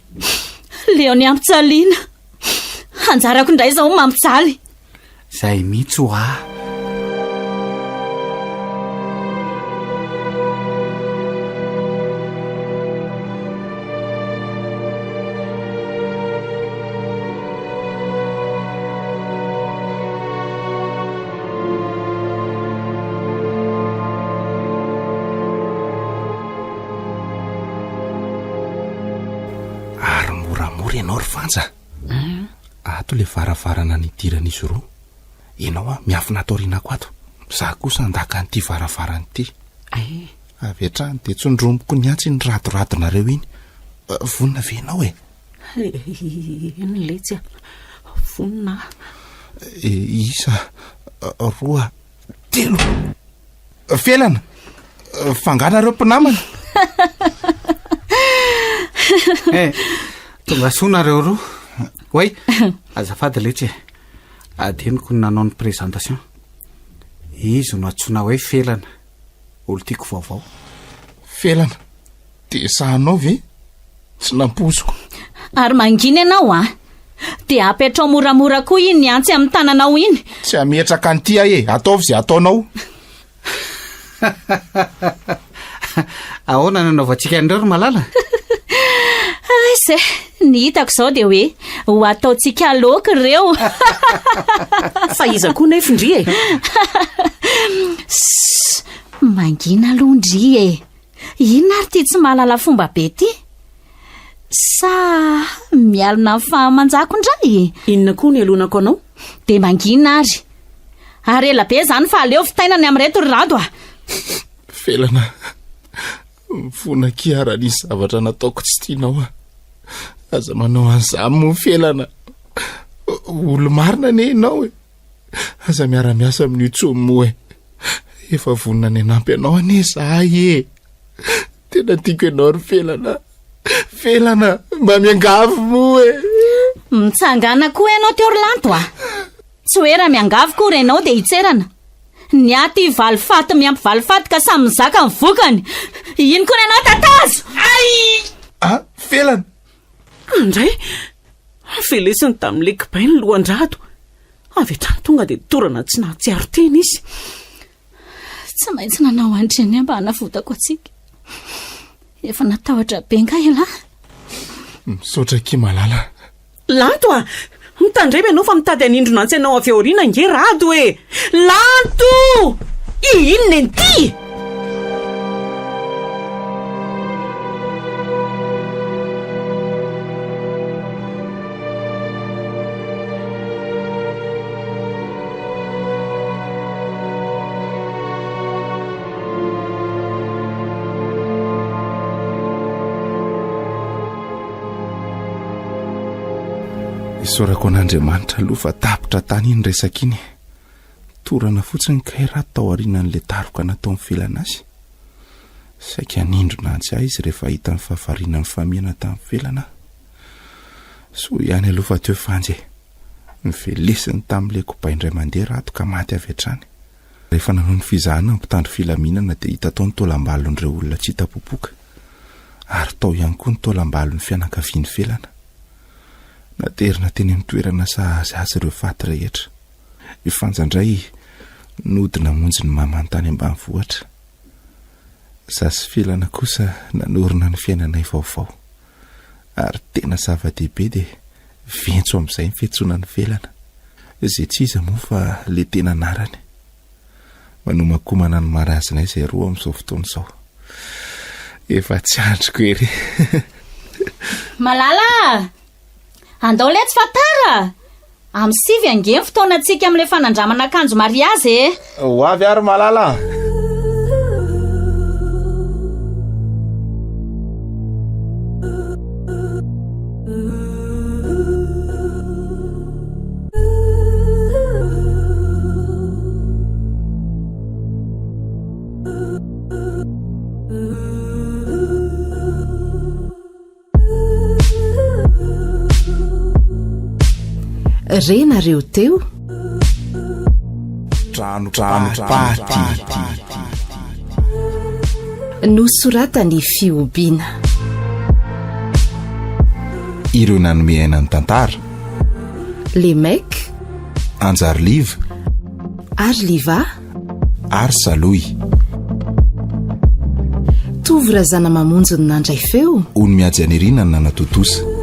Leo ny ampijaliana! Anjarako indray izao mampijaly! Zay mihitsy hoa. Ary moramora ianao ry Fanja. Ato ilay varavarana nidiran'izy roa. Ianao an, miafina ato aorianako ato. Izaho kosa handaka an'ity varavarana ity. Ay. Avy hatrany dia tsondromiko ny antsy iny radoradonareo iny. Vonona ve ianao e? Eny letsy a. Vonona aho. Isa, roa, telo. Felana! Fa angaha nareo mpinamana? Eh, tonga soa nareo roa. Oay, azafady letsy e. Adinoko ny nanao ny présentation. Izy no antsoina hoe Felana, olon-tiako vaovao. Felana, dia sahanao ve? Tsy nampoiziko. Ary mangina ianao a! Dia apetrao moramora koa iny antsy amin'ny tananao iny. Tsy hametraka an'ity aho e, ataovy izay ataonao. Ahoana no anaovantsika an'ireo ry Malala? Aiza e, ny hitako izao dia hoe ho ataontsika laoka ireo. Fa iza koa nefa ndry e? Sss, mangina aloha ndry e. Inona ary ity tsy mahalala fomba be ity? Sa mialona ny fahamanjako indray? Inona koa ny alonako anao? Dia mangina ary. Ary ela be izany fa aleo vitaina ny amin'ireto ry Rado a! Felana, mifona akia raha nisy zavatra nataoko tsy tianao a. Aza manao an'izany moa Felana. Olo-marina anie ianao e. Aza miara-miasa amin'io tsony moa e. Efa vonona ny hanampy anao anie izahay e. Tena tiako ianao ry Felana. Felana, mba miangavy moa e. Mitsangana koa ianao teo ry Lanto a. Tsy hoe raha miangavy koa ianao dia hitserana. Ny aty valifaty miampy valifaty ka samy mizaka ny vokany. Iny koa ny anao tatazo! Ay! Ah, Felana! Andray! Velesiny tamin'ilay kibay ny lohan-dRado. Avy hatrany tonga dia torana tsy nahatsiaro tena izy. Tsy maintsy nanao an'ireny aho mba hanavotako antsika. Efa natahotra be nga ialahy? Misaotra akia Malala. Lanto a! Mitandrema ianao fa mitady hanindrona antsy anao avy aoriana ange Rado e! Lanto! Inona ity? Isaorako an'Andriamanitra aloha fa tapitra tany iny resaka iny. Torana fotsiny kay raha tao aorianan'ilay daroka nataon'i Felana azy. Saika hanindrona antsy ahy izy rehefa hitany fa variana nifamihana tamin'i Felana aho. Soa ihany aloha fa teo Fanja e. Novelesiny tamin'ilay kobay indray mandeha Rado ka maty avy hatrany. Rehefa nanao ny fizahana ny mpitandro filaminana dia hita tao ny taolam-balon'ireo olona tsy hita popoka ary tao ihany koa ny taolam-balon'ny fianakavian'i Felana. Naterina teny amin'ny toerana sahaza azy ireo faty rehetra. I Fanja indray nody namonjy ny mamany tany ambanivohitra. Za sy Felana kosa nanorina ny fiainanay vaovao. Ary tena zava-dehibe dia ventso amin'izay ny fiantsoana an'i Felana. Izay tsy iza moa fa ilay tena anarany. Manomankomana ny mariazinay izay roa amin'izao fotoana izao. Efa tsy andriko ery. Malala a! Andao letsy fa tara! Amin'ny sivy ange ny fotoanantsika amin'ilay fanandramana akanjo mariazy e! Ho avy ary Malala a! Re nareo teo? Trano trano paty. Nosoratan'i Fihobiana. Ireo nanome aina ny tantara. Les mecs. Anjary Liva. Ary Liva. Ary Salohy. Tovo Razanamamonjy no nandray feo. Ony Mihajanirina no nanatontosa.